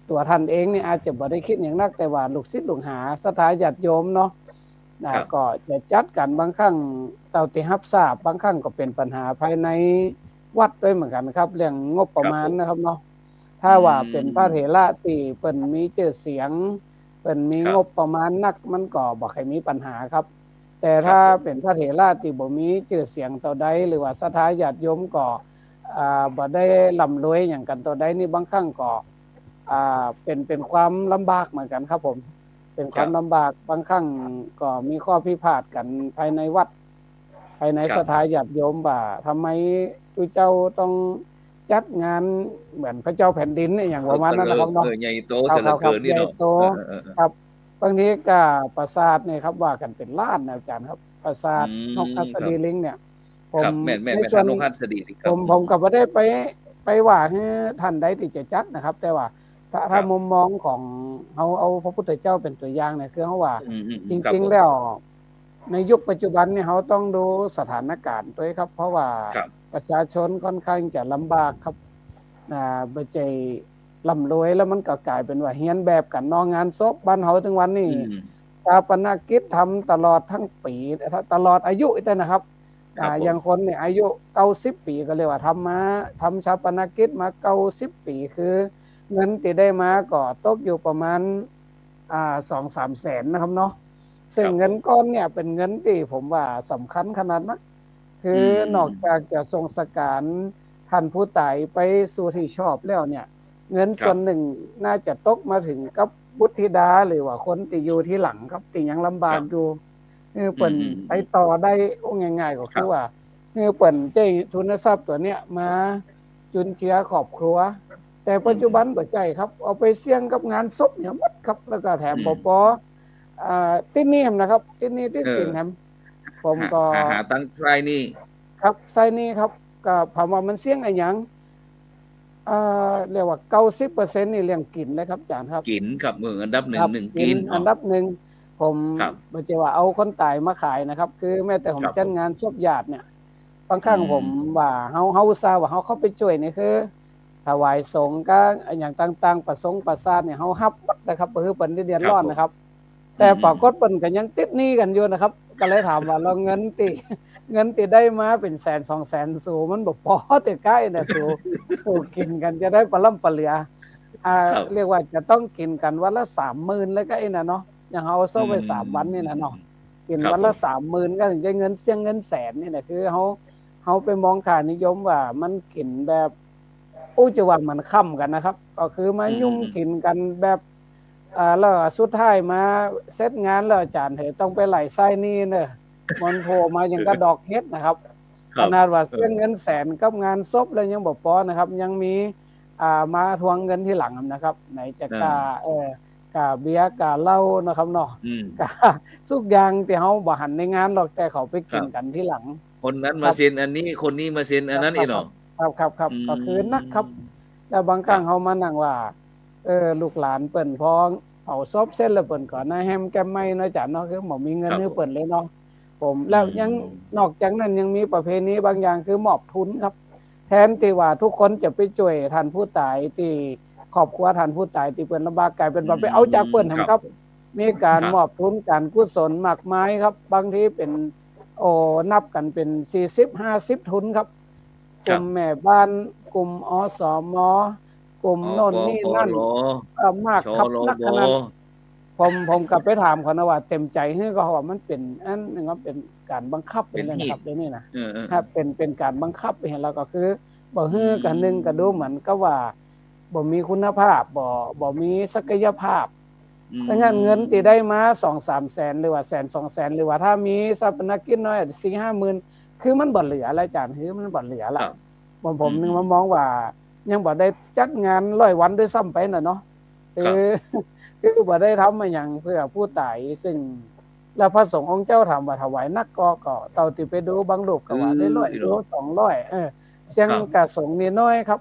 ตั๋วท่านเองนี่อาจจะบ่ได้กึ๊ดหยังนัก แต่ว่าลูกศิษย์ลูกหาศรัทธาญาติโยมเนาะ นะ ครับ ก็จะจัดกั๋นบางครั้ง เต้าตี้ฮับทราบ บางครั้งก็เป๋นปัญหาภายในวัดด้วยเหมือนกั๋นครับ เรื่องงบประมาณ ครับผม นะครับเนาะ ถ้าว่า อืม เป๋นพระเถระตี้เปิ้นมีจื้อเสียง เปิ้นมี ครับ งบประมาณนัก มันก็บ่ค่อยมีปัญหาครับ แต่ ครับ ถ้า ผม เป๋นพระเถระตี้บ่มีจื้อเสียงเต้าใด หรือว่าศรัทธาญาติโยมก็ อ่า บ่ได้ร่ำรวยหยังกั๋นเต้าใดนี่ บางครั้งก็ อ่า เป๋น เป๋นความลำบากเหมือนกั๋นครับผม เป๋นความ ครับ ลำบาก บางครั้งก็มีข้อพิพาทกั๋นภายในวัด ภายใน ครับ ศรัทธาญาติโยมว่า ทำไมตุ๊เจ้าต้องจัดงานเหมือนพระเจ้าแผ่นดินเนี่ย อย่างประมาณนั้นนะครับเนาะ เออ ใหญ่โต ครับ สรรเสริญนี่เนาะ ใหญ่โต เออๆๆ ครับ บางทีก็ปราสาทเนี่ยครับ ว่ากั๋นเป๋นล้านนะอาจารย์ครับ ปราสาท อืม นกหัสดีลิงเนี่ย ผม ครับ แม่นๆๆ ในส่วน นกหัสดีลิง ครับ ผม ผมก็บ่ได้ไป ไปว่าหื้อท่านใดตี้จะจัดนะครับ แต่ว่าถ้า ถ้า ครับ มุมมองของเฮาเอาพระพุทธเจ้าเป๋นตั๋วอย่างเนี่ย คือเฮาว่า อืมๆๆ จริงๆ ครับผม แล้ว ในยุคปัจจุบันเนี่ย เฮาต้องดูสถานก๋ารณ์ด้วยครับ เพราะว่า ครับ ประชาชนค่อนข้างจะลำบากครับ อ่า บ่ใจ้ร่ำรวย แล้วมันก็ก๋ายเป๋นว่าเฮียนแบบกั๋นเนาะ งานศพบ้านเฮาตึงวันนี้ อืม ฌาปนกิจทำตลอดตึงปี๋ ตลอดอายุอี้นะครับ ครับ อ่า ผม อย่างคนเนี่ยอายุเก้าสิบปี๋ก็เรียกว่าทำมา ทำฌาปนกิจมาเก้าสิบปี๋ คือเงินตี้ได้มาก็ตกอยู่ประมาณ อ่า สองสามแสนนะครับเนาะ ซึ่ง ครับ เงินก้อนเนี่ยเป๋นเงินตี้ผมว่าสำคัญขนาดนัก คือ อืม นอกจากจะส่งสการท่านผู้ต๋ายไปสู่ตี้ชอบแล้วเนี่ย เงิน ครับ ส่วนนึ่งน่าจะตกมาเถิงกับบุตรธิดา หรือว่าคนตี้อยู่ทีหลังครับ ตี้ยังลำบาก ครับ อยู่ คือเปิ้น อืมๆๆ ไปต่อได้ โอ้ ง่ายๆ ก็คือ ครับ ว่า คือเปิ้นใจ๊ทุนทรัพย์ตั๋วเนี้ยมาจุนเจือครอบครัว แต่ปัจจุบัน อืมๆ บ่ใจ้ครับ เอาไปเสี่ยงกับงานศพเนี่ยหมดครับ แล้วก็แถม อืม ปอปอ อ่า ติดหนี้แหมนะครับ ติดหนี้ติดสินแหม เออ ผมก็ หา หา หาตังค์ใจ๊หนี้ ครับ ใจ๊หนี้ครับ ก็ถามว่ามันเสี่ยงอะหยัง เอ่อ เรียกว่าเก้าสิบเปอร์เซ็นต์นี่เรื่องกิ๋นเลยครับอาจ๋ารย์ครับ กิ๋นครับ เออ อันดับนึ่ง ครับ นึ่ง กิ๋น กิ๋น อันดับนึ่ง ผม ครับ บ่ใจ้ว่าเอาคนต๋ายมาขายนะครับ คือแม้แต่ผม ครับ จัดงานศพญาติเนี่ย บางครั้ง อืม ผมว่าเฮา เฮาอุตส่าห์ว่าเฮาเข้าไปจ้วยนี่ คือถวายสงฆ์กับอะหยังต่างๆ ประสงค์ประสาทเนี่ย เฮาฮับหมดนะครับ บ่หื้อเปิ้นได้เดือดร้อนนะครับ ครับผม แต่ปรากฏเปิ้นก็ยังติดหนี้กั๋นอยู่นะครับ ก็เลยถามว่า แล้วเงินตี้ เงินตี้ได้มาเป๋นแสนสองแสนสู มันบ่ปอตี้ก้านะสู สูกิ๋นกั๋นจะได้ปะล่ำปะเหลือ อ่า ครับ เรียกว่าจะต้องกิ๋นกั๋นวันละสามหมื่นเลยก้าอี้นะเนาะ อย่างเฮาเอาศพไว้ อืม สามวันนี่นะเนาะ กิ๋น ครับ วันละ ผม สามหมื่น ก็เถิงจะเงินเสี่ยงเงินแสนนี่นะ คือเฮา เฮาไปมองค่านิยมว่ามันกิ๋นแบบ อู้ จะว่ามันค้ำกั๋นนะครับ ก็คือมา อืม ยุ่มกิ๋นกั๋นแบบ อ่า แล้วสุดท้ายมาเสร็จงานแล้วอาจ๋ารย์เหย ต้องไปไล่ใจ๊หนี้เน่อ มันโผล่มาอย่างกับดอกเห็ดนะครับ ครับ ขนาดว่า เออ เสี่ยงเงินแสนกับงานศพแล้วยังบ่ปอนะครับ ยังมี อ่า มาทวงเงินทีหลังนะครับ ไหนจะ เออ ก้า เอ่อ ก้าเบียร์ก้าเหล้านะครับเนาะ อืม ก้า ทุกอย่างตี้เฮาบ่หันในงานหรอก แต่เขาไปกิ๋นกั๋นทีหลัง ครับ คนนั้นมาเซ็นอันนี้ คนนี้มาเซ็นอันนั้น ครับ อี้เนาะ ครับ ครับ ครับ อืม ก็คือหนักครับ แล้วบางครั้ง ครับ เฮามานั่งว่า เออ ลูกหลานเปิ้นพอ เผาศพเสร็จแล้วเปิ้นก็หน้าแฮมแก้มไม้เนาะอาจ๋ารย์เนาะ คือบ่มีเงินหื้อเปิ้นเลยเนาะ ครับผม อืม แล้วยัง นอกจากนั้นยังมีประเพณีบางอย่างคือมอบทุนครับ แทนตี้ว่าทุกคนจะไปจ้วยท่านผู้ต๋ายตี้ ครอบครัวท่านผู้ต๋ายตี้เปิ้นลำบาก ก๋ายเป๋นว่าไปเอาจากเปิ้นแหมครับ ครับ มีก๋าน ครับ มอบทุนก๋านกุศลมากมายครับ บางทีเป๋น โอ้ นับกั๋นเป๋นสี่สิบห้าสิบทุนครับ ครับ กลุ่มแม่บ้าน กลุ่ม อสม กลุ่มโน่นนี่นั่น อปปล เอ่อ มากครับ ชลบ นักขนาด ผม ผมก็ไปถามเขานะว่าเต็มใจ๋หื้อ ก็ว่ามันเป๋นอันหนึ่ง มันเป๋นก๋านบังคับไปเลยนะครับ เป๋นฮีต เดี๋ยวนี้นะ เออ เออ ครับ เป๋น เป๋นก๋านบังคับไปหั้น แล้วก็คือบ่หื้อกั๋น อืม นึ่งก็ดูเหมือนกับว่าบ่มีคุณภาพ บ่ บ่มีศักยภาพ อืม ดังนั้นเงินตี้ได้มาสองสามแสน หรือว่าแสนสองแสน หรือว่าถ้ามีฌาปนกิจน้อยสี่ห้าหมื่น คือมันบ่เหลือละอาจ๋ารย์ คือมันบ่เหลือละ ครับ ผม ผม อืม นึ่งมามองว่ายังบ่ได้จัดงานร้อยวันด้วยซ้ำไปน่ะเนาะ ครับ คือ คือบ่ได้ทำมาหยังเพื่อผู้ต๋าย ซึ่ง แล้วพระสงฆ์องค์เจ้าถามว่าถวายนักก็ ก็เต้าตี้ไปดูบางรูปก็ว่าได้ร้อย อืม โย สองร้อย เออ เสี้ยง ครับ ก๋าสงฆ์นี่น้อยครับ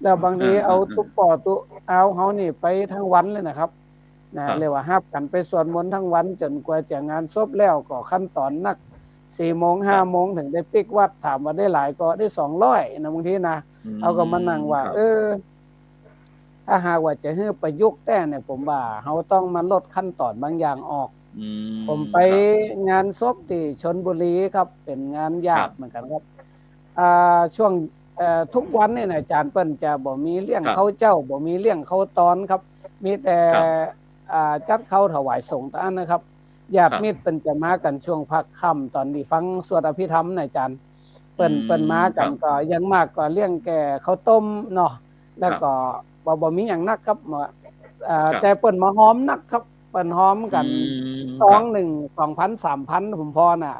แล้วบางที เออ เออ เอาตุ๊ปป้อตุ๊อาวเฮานี่ไปทั้งวันเลยนะครับ นะ ครับ เรียกว่าฮับกั๋นไปสวดมนต์ทั้งวันจ๋นกว่าจะงานศพแล้วก็ขั้นตอนนัก สี่โมง ครับ ห้าโมงเถิงได้ปิ๊กวัตร ถามว่าได้หลายก็ได้สองร้อยนะ บางทีนะ อืม เฮาก็มานั่งว่า ครับ เออ ถ้าหากว่าจะหื้อประยุกต์แต๊เนี่ย ผมว่าเฮาต้องมาลดขั้นตอนบางอย่างออก อืม ผมไป ครับ งานศพตี้ชลบุรีครับ เป๋นงานญาติ ครับ เหมือนกั๋นครับ อ่า ช่วง เอ่อ ทุกวันนี่นะอาจ๋ารย์ เปิ้นจะบ่มีเลี้ยง ครับ ข้าวเจ๊า บ่มีเลี้ยงข้าวตอนครับ มีแต่ ครับ อ่า จัดข้าวถวายสงฆ์เต้าอั้นนะครับ ญาติ ครับ มิตรเปิ้นจะมากั๋นช่วงภาคค่ำ ต๋อนตี้ฟังสวดอภิธรรมนะอาจ๋ารย์ เปิ้น อืม เปิ้นมากั๋น ครับ ก็อย่างมากก็เลี้ยงแก่ข้าวต้มเนาะ แล้วก็ ครับ บ่ บ่มีหยังนักครับ เอ่อ ครับ แต่เปิ้นมาฮอมนักครับ เปิ้นฮอมกั๋น อืม ซองหนึ่ง ครับ สองพัน สามพัน ผมผ่อน่ะ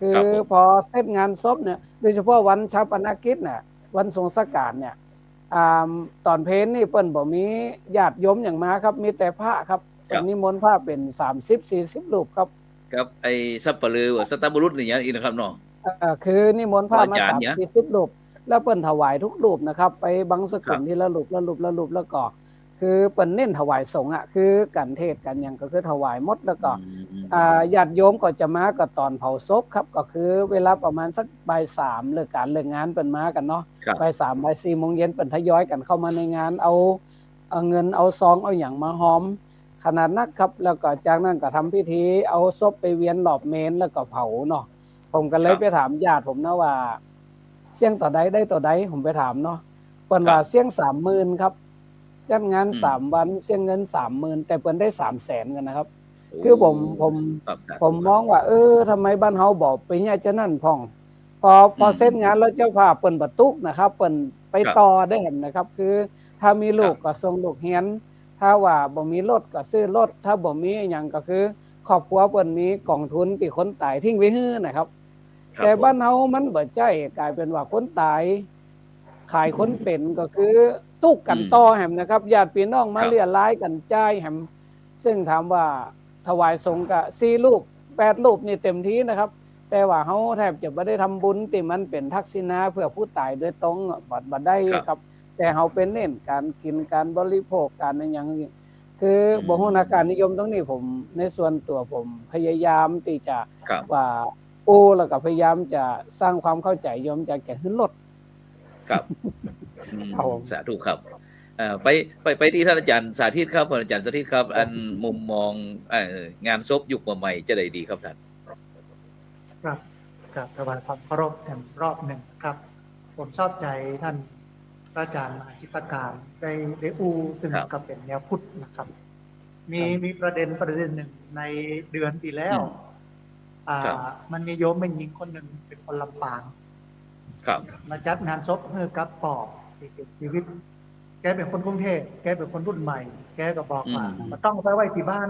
คือ ครับผม พอเสร็จงานศพเนี่ย โดยเฉพาะวันฌาปนกิจน่ะ วันสงสก๋านเนี่ย อ่า ต๋อนเพลนี่เปิ้นบ่มีญาติโยมหยังมาครับ มีแต่พระครับ ครับ เปิ้นนิมนต์พระเป๋นสามสิบ สี่สิบรูปครับ ครับ ไอ้สัปเหร่อว่าสัตบุรุษนี่หยังอี้นะครับเนาะ เอ่อ คือนิมนต์พระมา พระอาจ๋ารย์เนี่ย สามสี่สิบรูป แล้วเปิ้นถวายทุกรูปนะครับ ไปบังสุกุล ครับ ทีละรูป ละรูป ละรูป แล้วก็ คือเปิ้นเน้นถวายสงฆ์อะ คือก๋านเทศน์ก๋านหยังก็คือถวายหมด แล้วก็ อืม อ่า ญาติโยมก็จะมาก็ต๋อนเผาศพครับ ก็คือเวลาประมาณสักบ่ายสาม เลิกก๋านเลิกงานเปิ้นมากั๋นเนาะ ครับ บ่ายสาม บ่ายสี่โมงเย็นเปิ้นทยอยกั๋นเข้ามาในงาน เอา เอาเงิน เอาซอง เอาหยังมาฮอม ขนาดนักครับ แล้วก็จากนั้นก็ทำพิธี เอาศพไปเวียนรอบเมรุแล้วก็เผาเนาะ ผมก็เลย ครับ ไปถามญาติผมนะว่า เสี้ยงเต้าใดได้เต้าใด ผมไปถามเนาะ เปิ้นว่า ครับ เสี้ยงสามหมื่นครับ จัดงาน อืม สามวัน เสี้ยงเงินสามหมื่น แต่เปิ้นได้สามแสนกั๋นนะครับ โอ้ คือผม ผม ครับ สาธุ ผมมองว่า ครับ เออ ทำไมบ้านเฮาบ่ไปเยียะจานั้นพ่อง พอ พอ อืม เสร็จงานแล้วเจ้าภาพเปิ้นบ่ตุ๊กนะครับ เปิ้นไป ครับ ต่อได้หั้นนะครับ คือถ้ามีลูก ครับ ก็ส่งลูกเฮียน ถ้าว่าบ่มีรถก็ซื้อรถ ถ้าบ่มีหยังก็คือครอบครัวเปิ้นมีก๋องทุนตี้คนต๋ายทิ้งไว้หื้อนะครับ ครับ แต่บ้านเฮามันบ่ใจ้ ก๋ายเป๋นว่าคนต๋ายขายคนเป๋น ก็คือตุ๊กกั๋น อืม ต่อแหมนะครับ ญาติปี้น้องมา ครับ เลี้ยรายกั๋นจ่ายแหม ซึ่งถามว่าถวายสงฆ์ก็สี่รูป แปดรูปนี่เต็มตี้นะครับ แต่ว่าเฮาแทบจะบ่ได้ทำบุญตี้มันเป๋นทักษิณาเพื่อผู้ต๋ายโดยตรงอะ บ่ บ่ได้ ครับ ครับ แต่เฮาไปเน้นก๋านกิ๋น ก๋านบริโภค ก๋านอะหยัง คือ อืม บ่ฮู้นะ ค่านิยมตรงนี้ผม ในส่วนตั๋วผมพยายามตี้จะ ครับ ว่า โอ้ แล้วก็พยายามจะสร้างความเข้าใจ๋ ยอมจะแก่หื้อลด ครับ อืม ครับผม สาธุครับ เอ่อ ไป ไป ไปตี้ท่านอาจ๋ารย์สาธิตครับ อาจ๋ารย์สาธิตครับ ครับ อันมุมมอง เอ่อ งานศพยุคใหม่ๆ จะใดดีครับท่าน ครับ ครับ ถวายความเคารพแหมรอบหนึ่งนะครับ ผมชอบใจ๋ท่านพระอาจ๋ารย์มหาจิตการได้ ได้อู้ ซึ่ง ครับ ก็เป๋นแนวพุทธนะครับ มี ครับ มีประเด็น ประเด็นหนึ่งในเดือนตี้แล้ว อืม อ่า ครับ มันมีโยมแม่ญิงคนหนึ่งเป๋นคนลำปาง ครับ มาจัดงานศพหื้อกับป้อตี้เสียจีวิต แกเป๋นคนกรุงเทพฯ แกเป๋นคนรุ่นใหม่ แกก็บอกว่า อืม บ่ต้องไปไว้ตี้บ้าน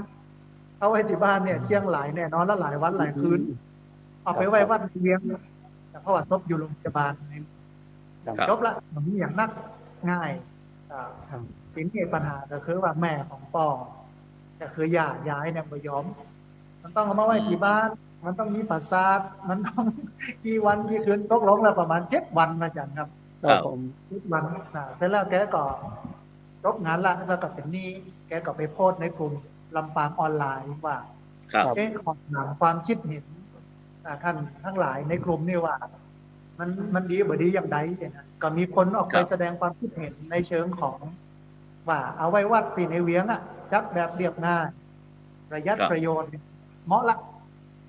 ถ้าไว้ตี้บ้านเนี่ย อืม เสี้ยงหลายแน่นอน และหลายวันหลายคืน อืม เอาไปไว้ ครับ วัดเวียง แต่เพราะว่าศพอยู่โรงพยาบาล ครับ จบละ บ่มีหยังนัก ง่าย อ่า ครับ ทีนี้ปัญหาก็คือว่าแม่ของป้อ ก็คือย่า ยายเนี่ยบ่ยอม มันต้องเอามาไว้ อืม ตี้บ้าน มันต้องมีปราสาท มันต้องกี่วันกี่คืน ตกลงแล้วประมาณเจ็ดวัน อาจ๋ารย์ครับ ครับ ครับผม เจ็ดวัน อ่า เสร็จแล้วแกก็ จบงานละ แล้วก็เป๋นนี่ แกก็ไปโพสต์ในกลุ่มลำปางออนไลน์ว่า ครับ เอ๊ะ ขอถามความคิดเห็น อ่า ท่านทั้งหลายในกลุ่มนี่ว่า มัน มันดีบ่ดีอย่างใดเนี่ยนะ ก็มีคนออกไป ครับ แสดงความคิดเห็นในเชิงของ ว่าเอาไว้วัดตี้ในเวียงอะ จัดแบบเรียบง่าย ประหยัด ครับ ประโยชน์ เหมาะละ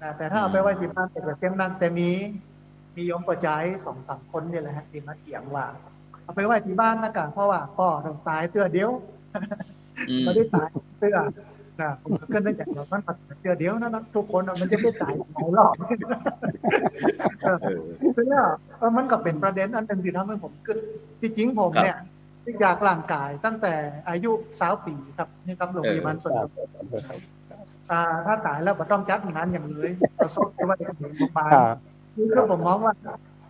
อ่า แต่ถ้าเอาไปไว้ตี้บ้าน อืม ก็จะเสียงดัง แต่มี มีโยมป้อจายสองสามคนนี่แหละฮะ ตี้มาเถียงว่า เอาไปไว้ตี้บ้านนะก่ะ เพราะว่าป้อต้องต๋ายเตื้อเดียว อืม บ่ได้ต๋ายเตื้อ นะ ผมก็นึกในใจ๋ว่ามันต๋ายเตื้อเดียวนะ ทุกคนน่ะมันจะไปต๋ายหลายรอบ เออ เออ ซึ่งเนี่ย เออ มันก็เป๋นประเด็นอันหนึ่งตี้ทำหื้อผมกึ๊ด ตี้จริงผมเนี่ย ครับ จากร่างกายตั้งแต่อายุซาวปี๋ครับ นี่ครับหลวง เออ พี่มันสน ครับ อ่า ถ้าต๋ายแล้วบ่ต้องจัดงานอย่างเลย เอาศพไปไว้ตี้โรงพยาบาล ครับ คือ คือผมมองว่า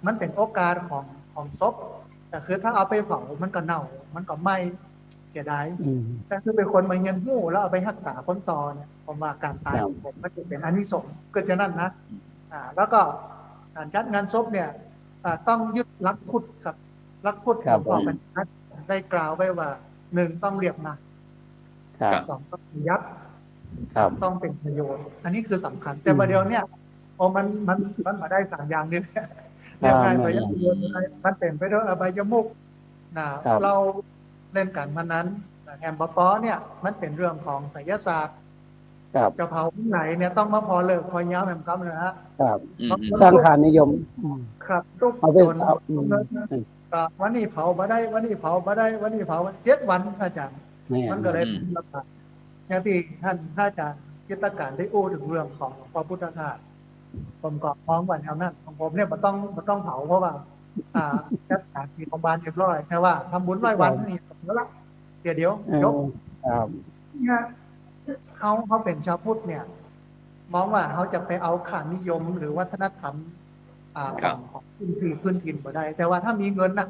มันเป๋นโอกาสของ ของศพ แต่คือถ้าเอาไปเผามันก็เน่า มันก็ไหม้ เสียดาย อืม แต่คือเป๋นคนมาเฮียนฮู้แล้วเอาไปฮักษาคนต่อเนี่ย ผมว่าก๋านต๋าย ครับ ของผมมันจะเป๋นอานิสงส์ ก็ฉะนั้นนะ อ่า แล้วก็ก๋านจัดงานศพเนี่ย อ่า ต้องยึดหลักพุทธครับ หลักพุทธ ครับ ของพ่อ ผม ปัญญาได้กล่าวไว้ว่า หนึ่ง ต้องเรียบง่าย ครับ สอง ต้องประหยัด ครับ สาม ต้องเป๋นประโยชน์ อันนี้คือสำคัญ แต่ อืม บ่าเดี่ยวเนี่ย โอ้ มัน มัน มันบ่ได้สามอย่างนี้ ครับ เรียบง่าย ประหยัด ประโยชน์ มันเป๋นไปด้วยอบายมุขนะ ครับ เหล้า เล่นก๋านพนันนะ แถมบ่ปอเนี่ย มันเป๋นเรื่องของไสยศาสตร์ ครับ จะเผาเมื่อไหร่เนี่ย ต้องมาผ่อเลิกผ่อยามแหมกำนะฮะ ครับ อืม บางคน สังขารนิยม อืม ครับ ตุ๊ก เอาไป จน เอา อืม เงิน อืม ก็วันนี้เผาบ่ได้ วันนี้เผาบ่ได้ วันนี้เผา เจ็ดวัน อาจ๋ารย์ แม่น มันก็เลย อืม ลำบาก อย่างตี้ต้านพระอาจ๋ารย์จิตรกาญได้อู้เถิงเรื่องของหลวงพ่อพุทธทาส ผมก็มองว่าแนวนั้น ของผมเนี่ยบ่ต้อง บ่ต้องเผา เพราะว่า อ่า จัดก๋านตี้โรงพยาบาลเรียบร้อย แต่ว่าทำบุญร้อยวัน ครับ นี่เผาละ เดี๋ยว เดี๋ยว เออ จบ ครับ เนี่ย เฮา เฮาเป๋นชาวพุทธเนี่ย มองว่าเฮาจะไปเอาค่านิยมหรือวัฒนธรรม อ่า ครับ ของ ของพื้นตี้พื้นถิ่นบ่ได้ แต่ว่าถ้ามีเงินน่ะ